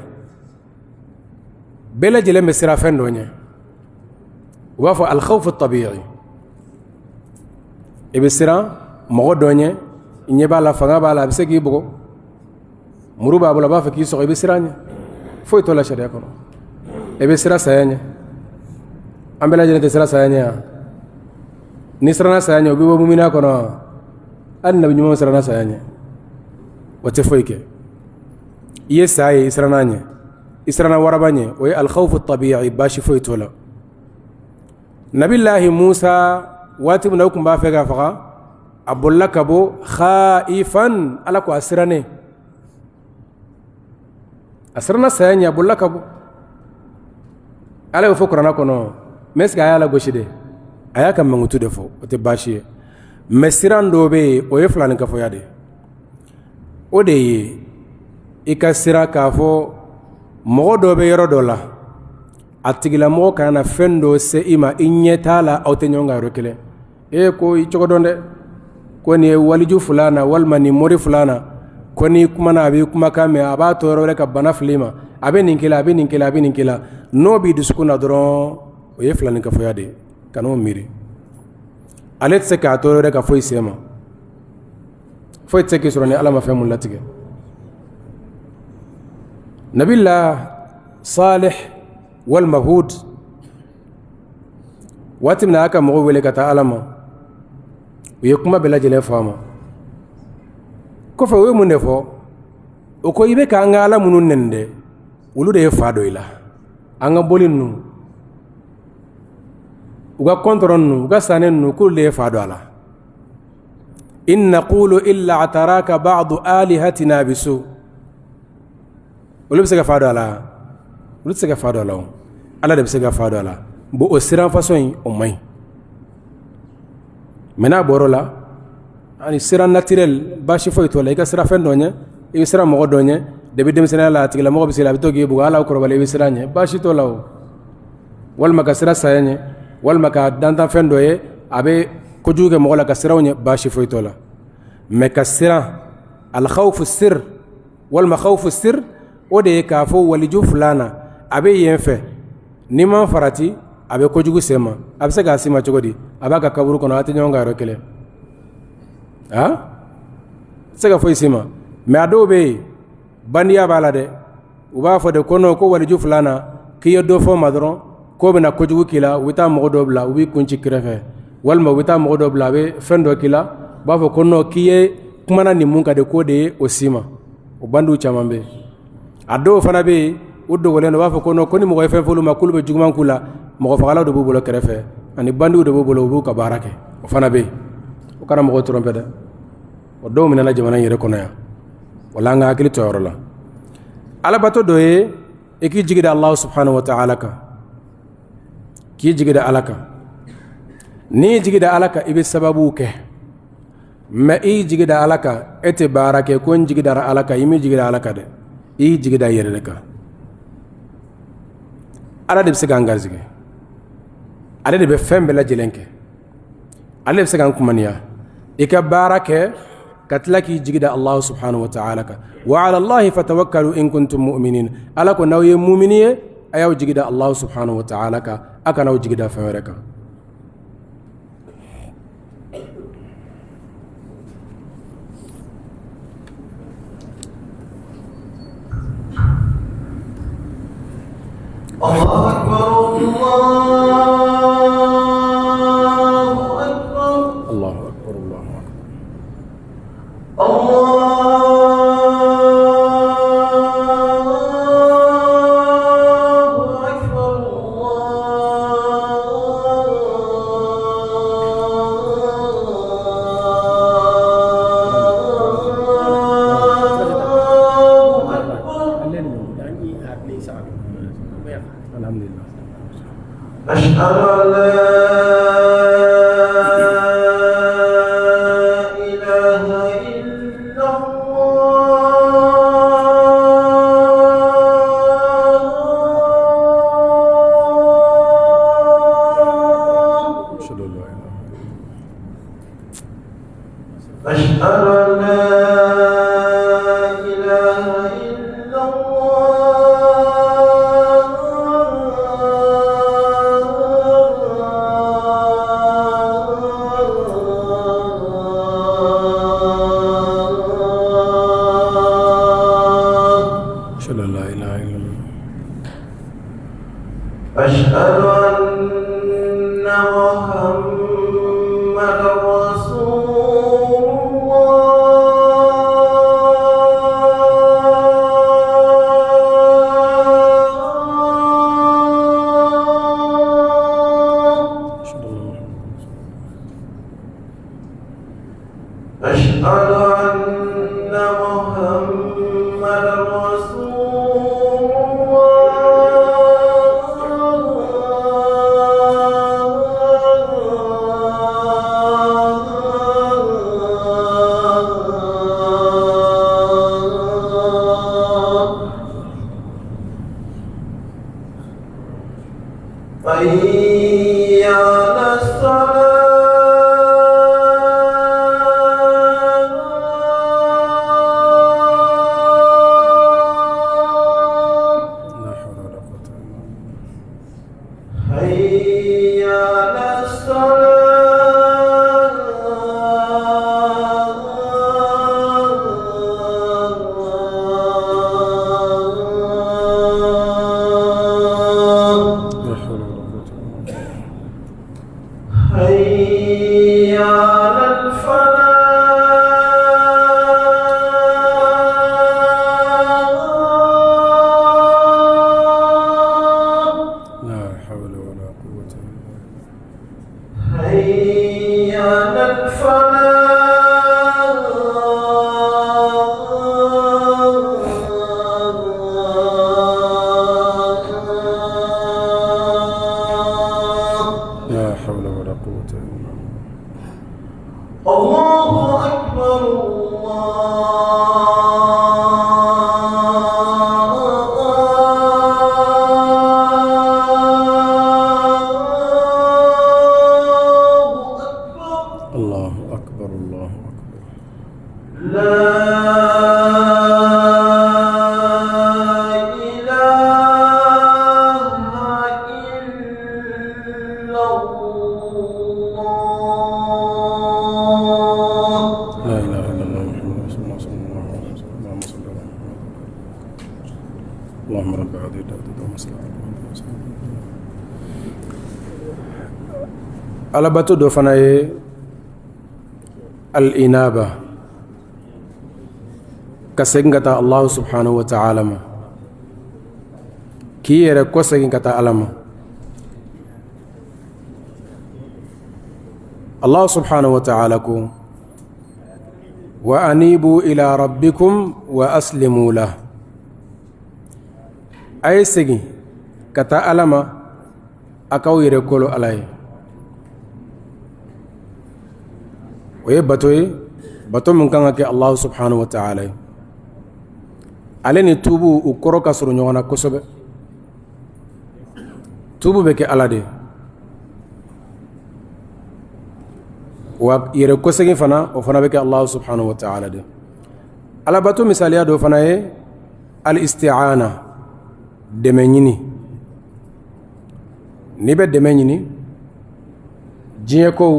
bɛɛ lajɛlen bɛ siran fɛn dɔ ɲɛ. U b'a fɔ alkhawfu tabi'i. I bɛ siran mɔgɔ dɔ ɲɛ, i ɲɛ b'a la, fanga b'a la, a bɛ se k'i bugɔ, muru b'a bolo, a b'a fɛ k'i sɔgɔ, i bɛ siran ɲɛ. Foyi t'o la sariya kɔnɔ. I bɛ siran saya ɲɛ. An bɛɛ lajɛlen tɛ siran saya ɲɛ yan? N'i siranna saya ɲɛ, o bɛ bɔ mumina kɔnɔ. Hali nabi ɲumanw siranna saya ɲɛ, o tɛ foyi kɛ. I ye saya ye, i siranna ɲɛ, i siranna waraba ɲɛ, o ye alkhawfu tabi'i, baasi foyi t'o la. Nabilahi Musa, waati min na u tun b'a fɛ k'a faga, a bolila ka bɔ khaifan. Ala ko a sirannen, a siranna saya ɲɛ, a bolila ka bɔ. Ala y'o fɔ kuranɛ kɔnɔ. Mais est-ce que a y'a lagosi de? A y'a ka mankutu de fɔ, o tɛ baasi ye. Mais siran dɔw bɛ yen, o ye filaninkafoya de ye. O de ye i ka siran k'a fɔ mɔgɔ dɔ bɛ yɔrɔ dɔ la, a tigilamɔgɔ kana na fɛn dɔ se i ma, i ɲɛ t'a la, aw tɛ ɲɔgɔn kan yɔrɔ kelen. E ko i cogo dɔn dɛ, ko nin ye waliju fulan na, walima nin mori fulan na, ko n'i kumana, a b'i kumakan mɛn, a b'a to yɔrɔ wɛrɛ ka bana fili i ma, a bɛ nin k'i la, a bɛ nin k'i la, a bɛ nin k'i la. N'o b'i dusukun na dɔrɔn, o ye filaninkafoya de ye. Kan'o miiri. Ale tɛ se k'a to yɔrɔ wɛrɛ ka foyi se ma. Foyi tɛ se k'i sɔrɔ ni ala ma fɛn mun latigɛ. Nabila Salih walima Hud, waati min na a y'a ka mɔgɔw wele ka taa ala ma, u ye kuma bɛɛ lajɛlen fɔ a ma. Kɔfɛ, u ye mun de fɔ? O ko i bɛ k'an ka ala minnu nɛni dɛ, olu de ye fa don i la. An ka boli ninnu, u ka kɔntɔrɔ ninnu, u ka sanɛ ninnu, k'olu de ye fa don a la. In naqulu illa ataraka ba'du alihatina bisu. Olu bɛ se ka fa don a la? Olu tɛ se ka fa don a la. O ala de bɛ se ka fa don a la. Bon, o siran façon in, o man ɲi. Mais n'a bɔr'o la, ani siran naturel, baasi foyi t'o la. I ka siran fɛn dɔ ɲɛ, i bɛ siran mɔgɔ dɔ ɲɛ depuis denmisɛnninya la, a tigilamɔgɔ bɛ se a bɛ to k'i bugɔ, hali aw kɔrɔbalen, i bɛ siran ɲɛ, baasi t'o la. O walima ka siran saya ɲɛ, walima ka dantanfɛn dɔ ye, a bɛ kojugu kɛ mɔgɔ la, ka siran o ɲɛ, baasi foyi t'o la. Mais ka siran alkhawfu sir walima khawfu sir, o de ye k'a fɔ waliju fulan na, a bɛ yen fɛ, n'i ma farati, a bɛ kojugu se ma. A bɛ se k'a se ma cogo di? A b'a ka kaburu kɔnɔ, a tɛ ɲɔgɔn kan yɔrɔ kelen, a se ka foyi se ma. Mais a dɔw bɛ yen, bandiya b'a la dɛ. U b'a fɔ de ko non, ko waliju fulan na, k'i ye dɔ fɔ ma dɔrɔn, k'o bɛna kojugu k'i la. U bɛ taa mɔgɔ dɔ bila, u b'i kun ci kɛrɛfɛ, walima u bɛ taa mɔgɔ dɔ bila, a bɛ fɛn dɔ k'i la. U b'a fɔ ko non, k'i ye kumana nin mun kan de, k'o de ye o s'i ma. O bandiw caman bɛ yen. A dɔw fana bɛ yen, u dogolen don, u b'a fɔ ko non, ko ni mɔgɔ ye fɛn f'olu ma, k'olu bɛ juguman k'u la. Mɔgɔ fagalaw de b'u bolo kɛrɛfɛ, ani bandiw de b'u bolo, u b'u ka baara kɛ. O fana bɛ yen. O kana mɔgɔ tromper dɛ. O dɔw minɛna jamana in yɛrɛ kɔnɔ yan. Wala an ka hakili to yɔrɔ la. Alabato dɔ ye i k'i jigi da Alahu subhanahu wa ta'ala kan, k'i jigi da Ala kan. N'i y'i jigi da Ala kan, i bɛ sababuw kɛ. Mais i y'i jigi da Ala kan, e tɛ baara kɛ, ko n jigi dara Ala kan. I m'i jigi da Ala kan dɛ, i y'i jigi da i yɛrɛ de kan. Ala de bɛ se k'an garisɛgɛ, ale de bɛ fɛn bɛɛ lajɛlen kɛ, ale de bɛ se k'an kumaniya. I ka baara kɛ. Ka tila k'i jigi da Allahu subhanahu wa ta'ala kan. Wa ala Allahi fatawakkalu in kuntum mu'minin. Ala ko n'aw ye mumini ye, a y'aw jigi da Allahu subhanahu wa ta'ala kan, a kana aw jigi da fɛn wɛrɛ kan. Allahu akbar, Allahu akbar. Alabato dɔ fana ye al-inaba, ka segin ka taa Allahu subhanahu wa ta'ala ma, k'i yɛrɛ kɔsegin ka taa Ala ma. Allah subhanahu wa ta'ala ko wa anibu ila rabbikum wa aslimu lah, a ye segin ka taa Ala ma, a k'aw yɛrɛ kolo Ala ye. O ye bato ye, bato min kan ka kɛ Allah subhanahu wa ta'ala ye. Ale ni tubu u kɔrɔ ka surun ɲɔgɔn na kosɛbɛ. Tubu bɛ kɛ Ala de ye. O Wa yɛrɛ kosegin fana, o fana bɛ kɛ Allah subhanahu wa ta'ala de. Alabato misaliya dɔ fana ye al-isti'ana, dɛmɛ ɲini. N'i bɛ dɛmɛ ɲini diɲɛ kow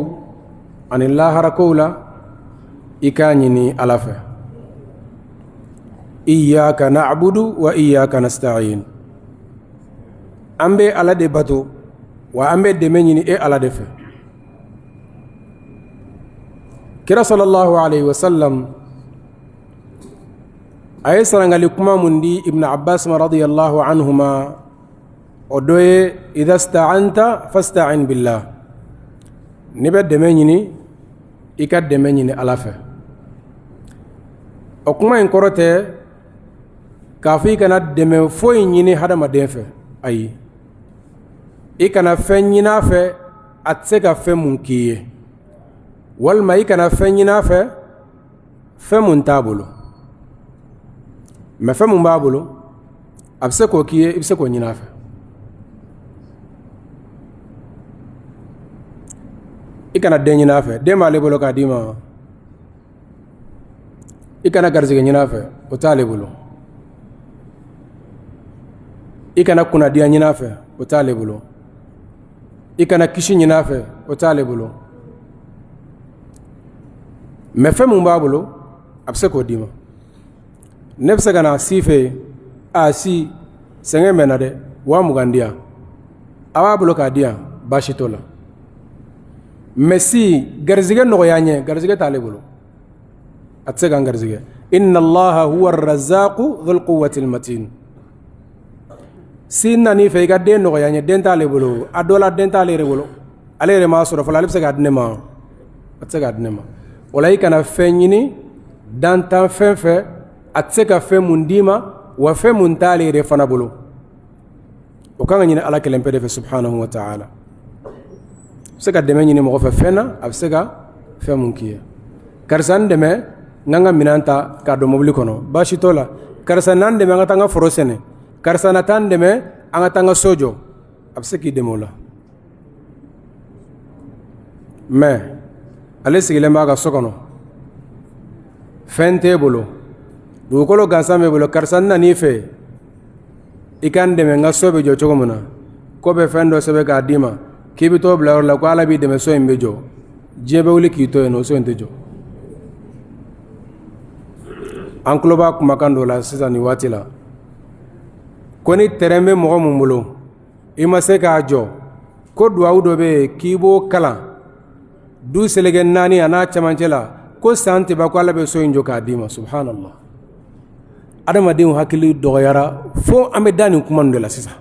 ani lahara kow la, i k'a ɲini Ala fɛ. Iyyaka na'budu wa iyyaka nasta'in. An bɛ Ala de bato, wa an bɛ dɛmɛ ɲini e Ala de fɛ. Kira sallallahu alayhi wa sallam a ye sarangali kuma mun di Ibn Abbas ma radiyallahu anhuma, o dɔ ye idha sta'anta fasta'in billah. N'i bɛ dɛmɛ ɲini, i ka dɛmɛ ɲini Ala fɛ. O kuma in kɔrɔ tɛ k'a fɔ i kana dɛmɛ foyi ɲini hadamaden fɛ. Ayi, i kana fɛn ɲini a fɛ a tɛ se ka fɛn mun k'i ye, walima i kana fɛn ɲini a fɛ fɛn mun t'a bolo. Mais fɛn mun b'a bolo, a bɛ se k'o k'i ye, i bɛ se k'o ɲini a fɛ. I kana den ɲini a fɛ, den b'ale bolo k'a d'i ma. I kana garisɛgɛ ɲini a fɛ, o t'ale bolo. I kana kunnadiya ɲini a fɛ, o t'ale bolo. I kana kisi ɲini a fɛ, o t'ale bolo. Mais fɛn mun b'a bolo, a bɛ se k'o d'i ma. Ne bɛ se ka na si fɛ yen, a si sɛgɛn bɛ n na dɛ, 20 000 di yan. A b'a bolo k'a di yan, baasi t'o la. Mais si garisɛgɛ nɔgɔya n ye, garisɛgɛ t'ale bolo, a tɛ se ka n garisɛgɛ. Inna allaha huwa arrazzaqu dhul quwwati almatin. Si nan'i fɛ i ka den nɔgɔya n ye, den t'ale bolo. A dɔ la, den t'ale yɛrɛ bolo, ale yɛrɛ m'a sɔrɔ fɔlɔ, ale bɛ se k'a di ne ma? A tɛ se k'a di ne ma. O la, i kana fɛn ɲini dantan fɛn fɛ a tɛ se ka fɛn mun d'i ma, wa fɛn mun t'ale yɛrɛ fana bolo. O kan ka ɲini Ala kelen pe de fɛ subhanahu wa ta'ala. A bɛ se ka dɛmɛ ɲini mɔgɔ fɛ fɛn na, a bɛ se ka fɛn mun k'i ye. Karisa, n dɛmɛ n ka n ka minɛn ta k'a don mobili kɔnɔ, baasi t'o la. Karisa, na n dɛmɛ an ka taa n ka foro sɛnɛ. Karisa, na taa n dɛmɛ an ka taa n ka so jɔ. A bɛ se k'i dɛmɛ o la. Mais ale sigilen b'a ka so kɔnɔ, fɛn t'e bolo, dugukolo gansan b'e bolo. Karisa, n nan'i fɛ i ka n dɛmɛ n ka so bɛ jɔ cogo min na. Ko bɛ fɛn dɔ sɛbɛn k'a d'i ma k'i bɛ t'o bila yɔrɔ la, ko Ala b'i dɛmɛ, so in bɛ jɔ. Diɲɛ bɛ wuli k'i to yen nɔ, so in tɛ jɔ. An tulo b'a kumakan dɔ la sisan nin waati la, ko ni terrain bɛ mɔgɔ mun bolo, i ma se k'a jɔ, ko duwawu dɔ bɛ yen k'i b'o kalan du seleke naani a n'a cɛmancɛ la, ko san tɛ ban ko Ala bɛ so in jɔ k'a d'i ma. Subhanallah, adamadenw hakili dɔgɔyara fo an bɛ da nin kuma de la sisan.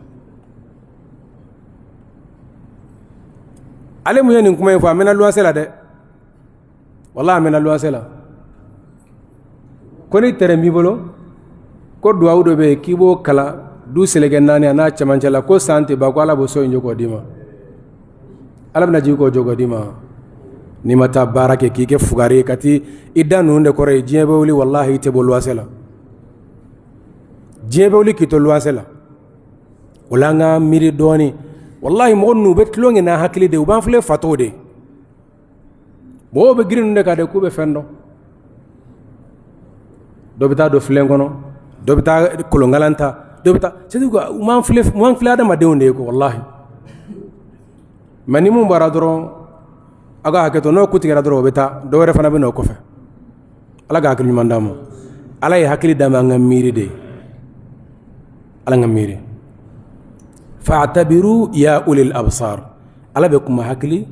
Ale mun ye nin kuma in fɔ, a mɛnna luwanse la dɛ, walahi a mɛnna luwanse la. Ko ni terrain b'i bolo, ko duwawu dɔ bɛ yen k'i b'o kalan du seleke naani a n'a cɛmancɛ la, ko san tɛ ban ko Ala b'o so in jɔ k'o d'i ma. Ala bɛna jigin k'o jɔ k'o d'i ma? N'i ma taa baara kɛ k'i kɛ fugari ye ka taa i da ninnu de kɔrɔ ye, diɲɛ bɛ wuli, walahi i tɛ bɔ luwanse la. Diɲɛ bɛ wuli k'i to luwanse la. O la, an ka miiri dɔɔnin. Walahi, mɔgɔ ninnu u bɛ tulon kɛ n'an hakili de ye, u b'an filɛ fatɔw de ye. Mɔgɔw bɛ girin ninnu de kan de k'u bɛ fɛn dɔn. Dɔ bɛ taa don filen kɔnɔ, dɔ bɛ taa kolonkalan ta, dɔ bɛ taa, c'est à dire u m'an filɛ, u m'an filɛ adamadenw de ye ko walahi. Mais ni mun bɔra dɔrɔn, aw ka hakɛ to, n'o ku tigɛra dɔrɔn, o bɛ taa, dɔ wɛrɛ fana bɛ na o kɔfɛ. Ala ka hakili ɲuman d'an ma. Ala ye hakili d'an ma an ka miiri de ye, Ala ka miiri. Fa'tabiru ya ulil absar. Ala bɛ kuma hakili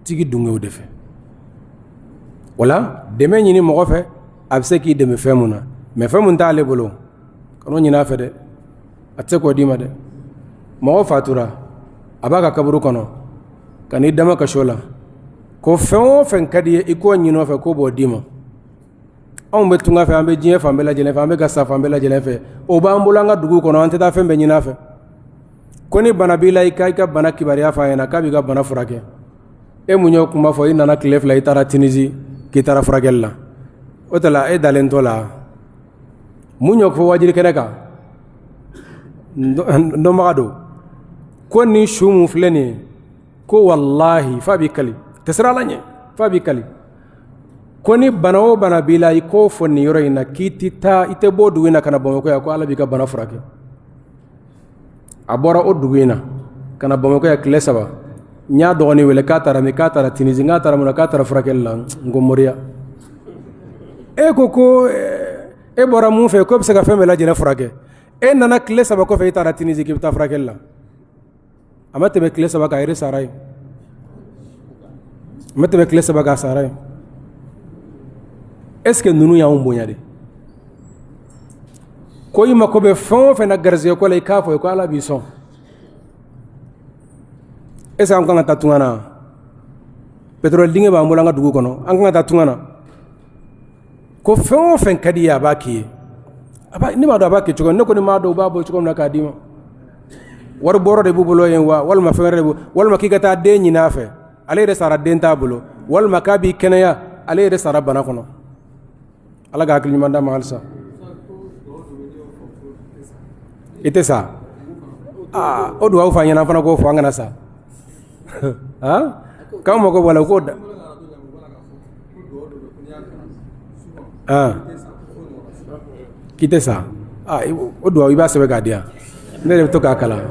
tigi dungew de fɛ. O la, dɛmɛ ɲini mɔgɔ fɛ a bɛ se k'i dɛmɛ fɛn mun na, mais fɛn mun t'ale bolo, kan'o ɲini a fɛ dɛ, a tɛ se k'o d'i ma dɛ. Mɔgɔ fatura, a b'a ka kaburu kɔnɔ, ka n'i dama kaso la, ko fɛn o fɛn ka di ye, i k'o ɲini o fɛ, k'o b'o d'i ma. Anw bɛ tunga fɛ, an bɛ diɲɛ fan bɛɛ lajɛlen fɛ, an bɛ ka sa fan bɛɛ lajɛlen fɛ, o b'an bolo an ka dugu kɔnɔ, an tɛ taa fɛn bɛɛ ɲini a fɛ. Ko ni bana b'i la, i ka bana kibaruya fɔ a ɲɛna, k'a b'i ka bana furakɛ. E mun y'o kuma fɔ? I nana tile 2, i taara Tunisie k'i taara furakɛli la. O tɛ la, e dalen t'o la. Mun y'o fɔ wajiri kɛnɛ kan? N dɔnbaga don ko ni su mun filɛ nin ye, ko walahi f'a b'i kali tɛ siran Ala ɲɛ. f'a b'i kali ko ni bana o bana b'i la, i k'o fɔ nin yɔrɔ in na, k'i tɛ taa, i tɛ bɔ dugu in na ka na Bamakɔ yan, ko Ala b'i ka bana furakɛ. A bɔra o dugu in na ka na Bamakɔ yan tile 3. N y'a dɔgɔnin wele k'a taara min, k'a taara Tunisie, k'a taara mun na, k'a taara furakɛli la. N ko moriya, e ko ko e bɔra mun fɛ k'o bɛ se ka fɛn bɛɛ lajɛlen furakɛ, e nana tile 3 kɔfɛ, e taara Tunisie k'i bɛ taa furakɛli la. A ma tɛmɛ tile 3 kan, a yɛrɛ sara yen. A ma tɛmɛ tile 3 kan, a sara yen. Est ce que ninnu y'anw bonya de? Ko i mako bɛ fɛn o fɛn na garisɛgɛ ko la, i k'a fɔ ko Ala b'i sɔn. Est ce que an kan ka taa tunga na? Pétrole dingɛ b'an bolo an ka dugu kɔnɔ, an kan ka taa tunga na? Ko fɛn o fɛn ka di i ye, a b'a k'i ye. Ne b'a dɔn a b'a kɛ cogo min, ne kɔni m'a dɔn u b'a bɔ cogo min na k'a d'i ma. Wari bɔrɔ de b'u bolo yen wa, walima fɛn wɛrɛ de b'u, walima k'i ka taa den ɲini a fɛ, ale yɛrɛ sara den t'a bolo, walima k'a b'i kɛnɛya, ale yɛrɛ sara bana kɔnɔ. Ala ka hakili ɲuman d'a ma halisa. I tɛ sa aa, o dugawu fɔ an ɲɛna, an fana k'o fɔ an kana sa. K'an mago b'a la, u k'o da. K'i tɛ sa o dugawu, i b'a sɛbɛn k'a di yan, ne yɛrɛ bɛ to k'a kalan.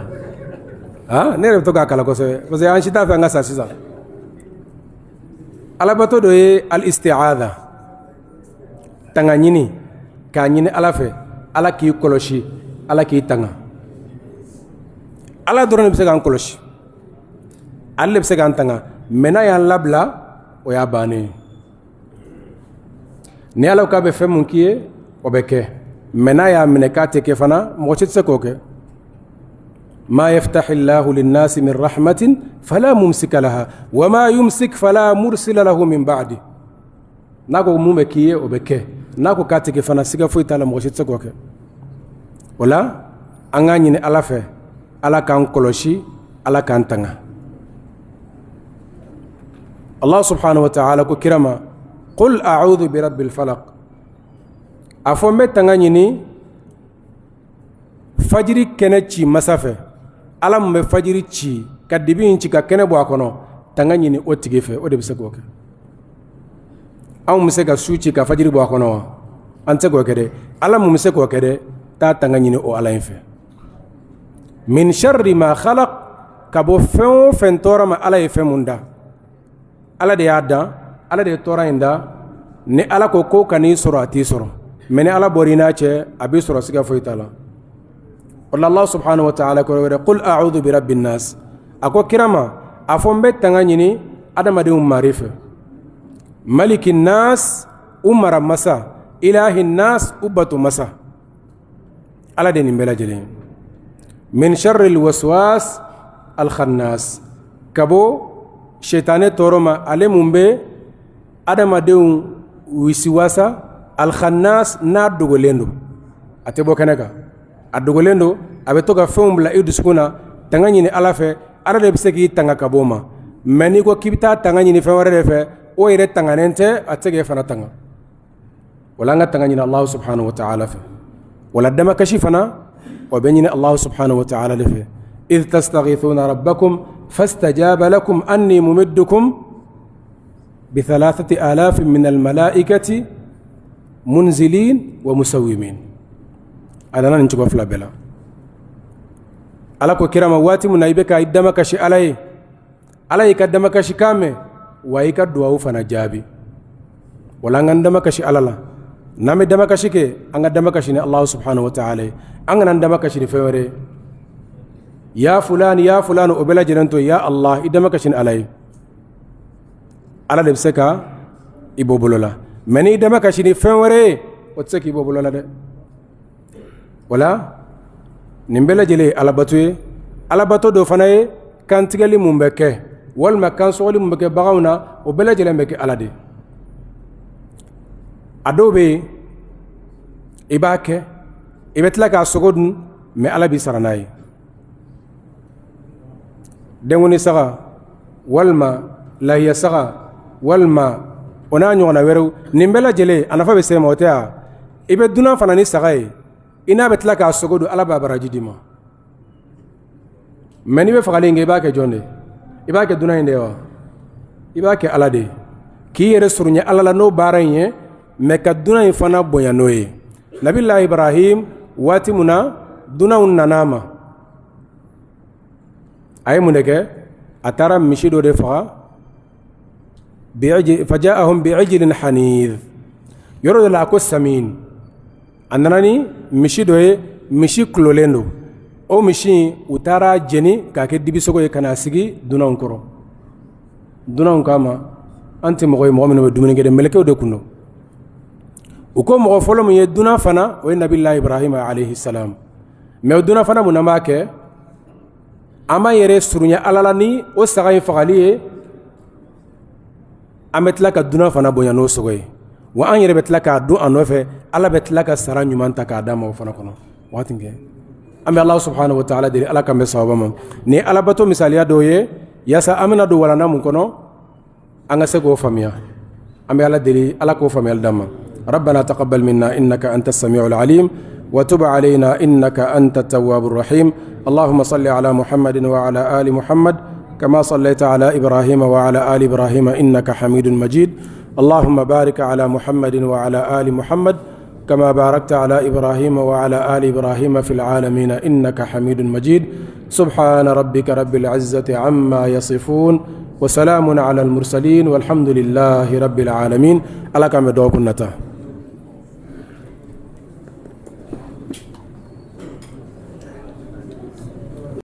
Ne yɛrɛ bɛ to k'a kalan kosɛbɛ, parce que an si t'a fɛ an ka sa sisan. Alabato dɔ ye al-isti'adha, tanga ɲini, k'a ɲini Ala fɛ, Ala k'i kɔlɔsi, Ala k'i tanga. Ala dɔrɔn de bɛ se k'an kɔlɔsi, ale de bɛ se k'an tanga, mais n'a y'an labila, o y'a bannen ye. Ni Ala k'a bɛ fɛn mun k'i ye, o bɛ kɛ, mais n'a y'a minɛ k'a tɛ kɛ fana, mɔgɔ si tɛ se k'o kɛ. Ma yaftahi llahu linnasi min rahmatin fala mumsika laha wa ma yumsik fala mursila lahu min ba'di. N'a ko mun bɛ k'i ye, o bɛ kɛ. N'a ko k'a tɛ kɛ fana, siga foyi t'a la, mɔgɔ si tɛ se k'o kɛ. O la, an k'a ɲini Ala fɛ, Ala k'an kɔlɔsi, Ala k'an tanga. Allah subhanahu wa ta'ala ko kira ma: qul a'udhu bi rabbil falaq. A fɔ n bɛ tanga ɲini fajiri kɛnɛ ci masa fɛ. Ala mun bɛ fajiri ci ka dibi in ci ka kɛnɛ bɔ a kɔnɔ, tanga ɲini o tigi fɛ, o de bɛ se k'o kɛ. Anw bɛ se ka su ci ka fajiri bɔ a kɔnɔ wa? An tɛ se k'o kɛ dɛ. Ala mun bɛ se k'o kɛ dɛ, taa tanga ɲini o Ala in fɛ. Min sharri ma khalaq, ka bɔ fɛn o fɛn tɔɔrɔ ma, Ala ye fɛn mun da. Ala de y'a dan, Ala de ye tɔɔrɔ in da. Ni Ala ko ko kan'i sɔrɔ, a t'i sɔrɔ, mais ni Ala bɔra i n'a cɛ, a b'i sɔrɔ, siga foyi t'a la. O la, Allah subhanahu wa ta'ala ko wɛrɛ: qul a'udhu bi rabbin nas. A ko kira ma, a fɔ n bɛ tanga ɲini adamadenw mari fɛ. Maliki nas, u mara masa. Ilahi nas, u bato masa. Ala de nin bɛɛ lajɛlen ye. Min sharri alwaswas alkhannas, ka bɔ sɛtanɛ tɔɔrɔ ma, ale mun bɛ adamadenw wisiwasa. Alkhannas, n'a dogolen don, a tɛ bɔ kɛnɛ kan, a dogolen don, a bɛ to ka fɛnw bila i dusukun na. Tanga ɲini Ala fɛ, Ala de bɛ se k'i tanga ka bɔ o ma. Mais n'i ko k'i bɛ taa tanga ɲini fɛn wɛrɛ de fɛ, o yɛrɛ tanganen tɛ, a tɛ se k'e fana tanga. Wala an ka tanga ɲini Allah subhanahu wa ta'ala fɛ. Wala damakasi fana, o bɛ ɲini Allah subhanahu wa ta'ala de fɛ. Idh tastaghithuna rabbakum fastajaba lakum anni mumiddukum bi thalathati alafin min almalaikati munzilin wa musawwimin. A nana nin cogo fila bɛɛ la. Ala ko kira ma, waati min na i bɛ ka i damakasi Ala ye, Ala y'i ka damakasi kan mɛn, wa i ka duwawu fana jaabi. Wala an k'an damakasi Ala la. N'an bɛ damakasi kɛ, an ka damakasi ni Allah subhanahu wa ta'ala ye, an kana damakasi ni fɛn wɛrɛ ye. Ya fulani, ya fulani, o bɛɛ lajɛlen to. Ya Allah, i damakasi ni Ala ye, Ala de bɛ se ka i bɔ bolo la. Mais n'i damakasi ni fɛn wɛrɛ ye, o tɛ se k'i bɔ bolo la dɛ. Wala nin bɛɛ lajɛlen ye alabato ye. Alabato dɔ fana ye kantigɛli mun bɛ kɛ, walima kansɔgɔli mun bɛ kɛ baganw na, o bɛɛ lajɛlen bɛ kɛ Ala de. A dɔw bɛ yen, i b'a kɛ, i bɛ tila k'a sogo dun, mais Ala b'i sara n'a ye. Denkundi saga, walima lahiya saga, walima o n'a ɲɔgɔnna wɛrɛw, nin bɛɛ lajɛlen a nafa bɛ se ma, o tɛ wa? I bɛ dunan fana ni saga ye, i n'a bɛ tila k'a sogo dun, Ala b'a baraji d'i ma. Mais n'i bɛ fagali in kɛ, i b'a kɛ jɔn de? I b'a kɛ dunan in de ye wa? I b'a kɛ Ala de ye. K'i yɛrɛ surunya Ala la n'o baara in ye, mais ka dunan in fana bonya n'o ye. Nabila Ibrahim, waati min na dunanw nana a ma, a ye mun de kɛ? A taara misi dɔ de faga. Faja'ahum bi'ijlin hanidh, yɔrɔ dɔ la a ko samin. A nana ni misi dɔ ye, misi kulolen don. O misi, u taara jeni k'a kɛ dibisogo ye ka n'a sigi dunanw kɔrɔ. Dunanw k'a ma, an tɛ mɔgɔ ye mɔgɔ minnu bɛ dumuni kɛ dɛ, mɛlɛkɛw de tun don. U ko mɔgɔ fɔlɔ min ye dunan fana, o ye nabila Ibrahima alayhi salam. Mais o dunan fana, mun na b'a kɛ? An b'an yɛrɛ surunya Ala la ni o saga in fagali ye, an bɛ tila ka dunan fana bonya n'o sogo ye, wa an yɛrɛ bɛ tila k'a dun a nɔfɛ. Ala bɛ tila ka sara ɲuman ta k'a d'an ma o fana kɔnɔ. Waati kɛ, an bɛ Ala subhanahu wa ta'ala deli, Ala k'an bɛn sawaba ma. Ni alabato misaliya dɔw ye, yaasa an bɛna don walanda mun kɔnɔ, an ka se k'o faamuya. An bɛ Ala deli, Ala k'o faamuyali d'an ma. ربنا تقبل منا إنك أنت السميع العليم وتب علينا إنك أنت التواب الرحيم. اللهم صل على محمد وعلى آل محمد كما صليت على إبراهيم وعلى آل إبراهيم إنك حميد مجيد. اللهم بارك على محمد وعلى آل محمد كما باركت على إبراهيم وعلى آل إبراهيم في العالمين إنك حميد مجيد. سبحان ربك رب العزة عما يصفون وسلام على المرسلين والحمد لله رب العالمين. Ala k'an bɛn dɔgɔkun nata.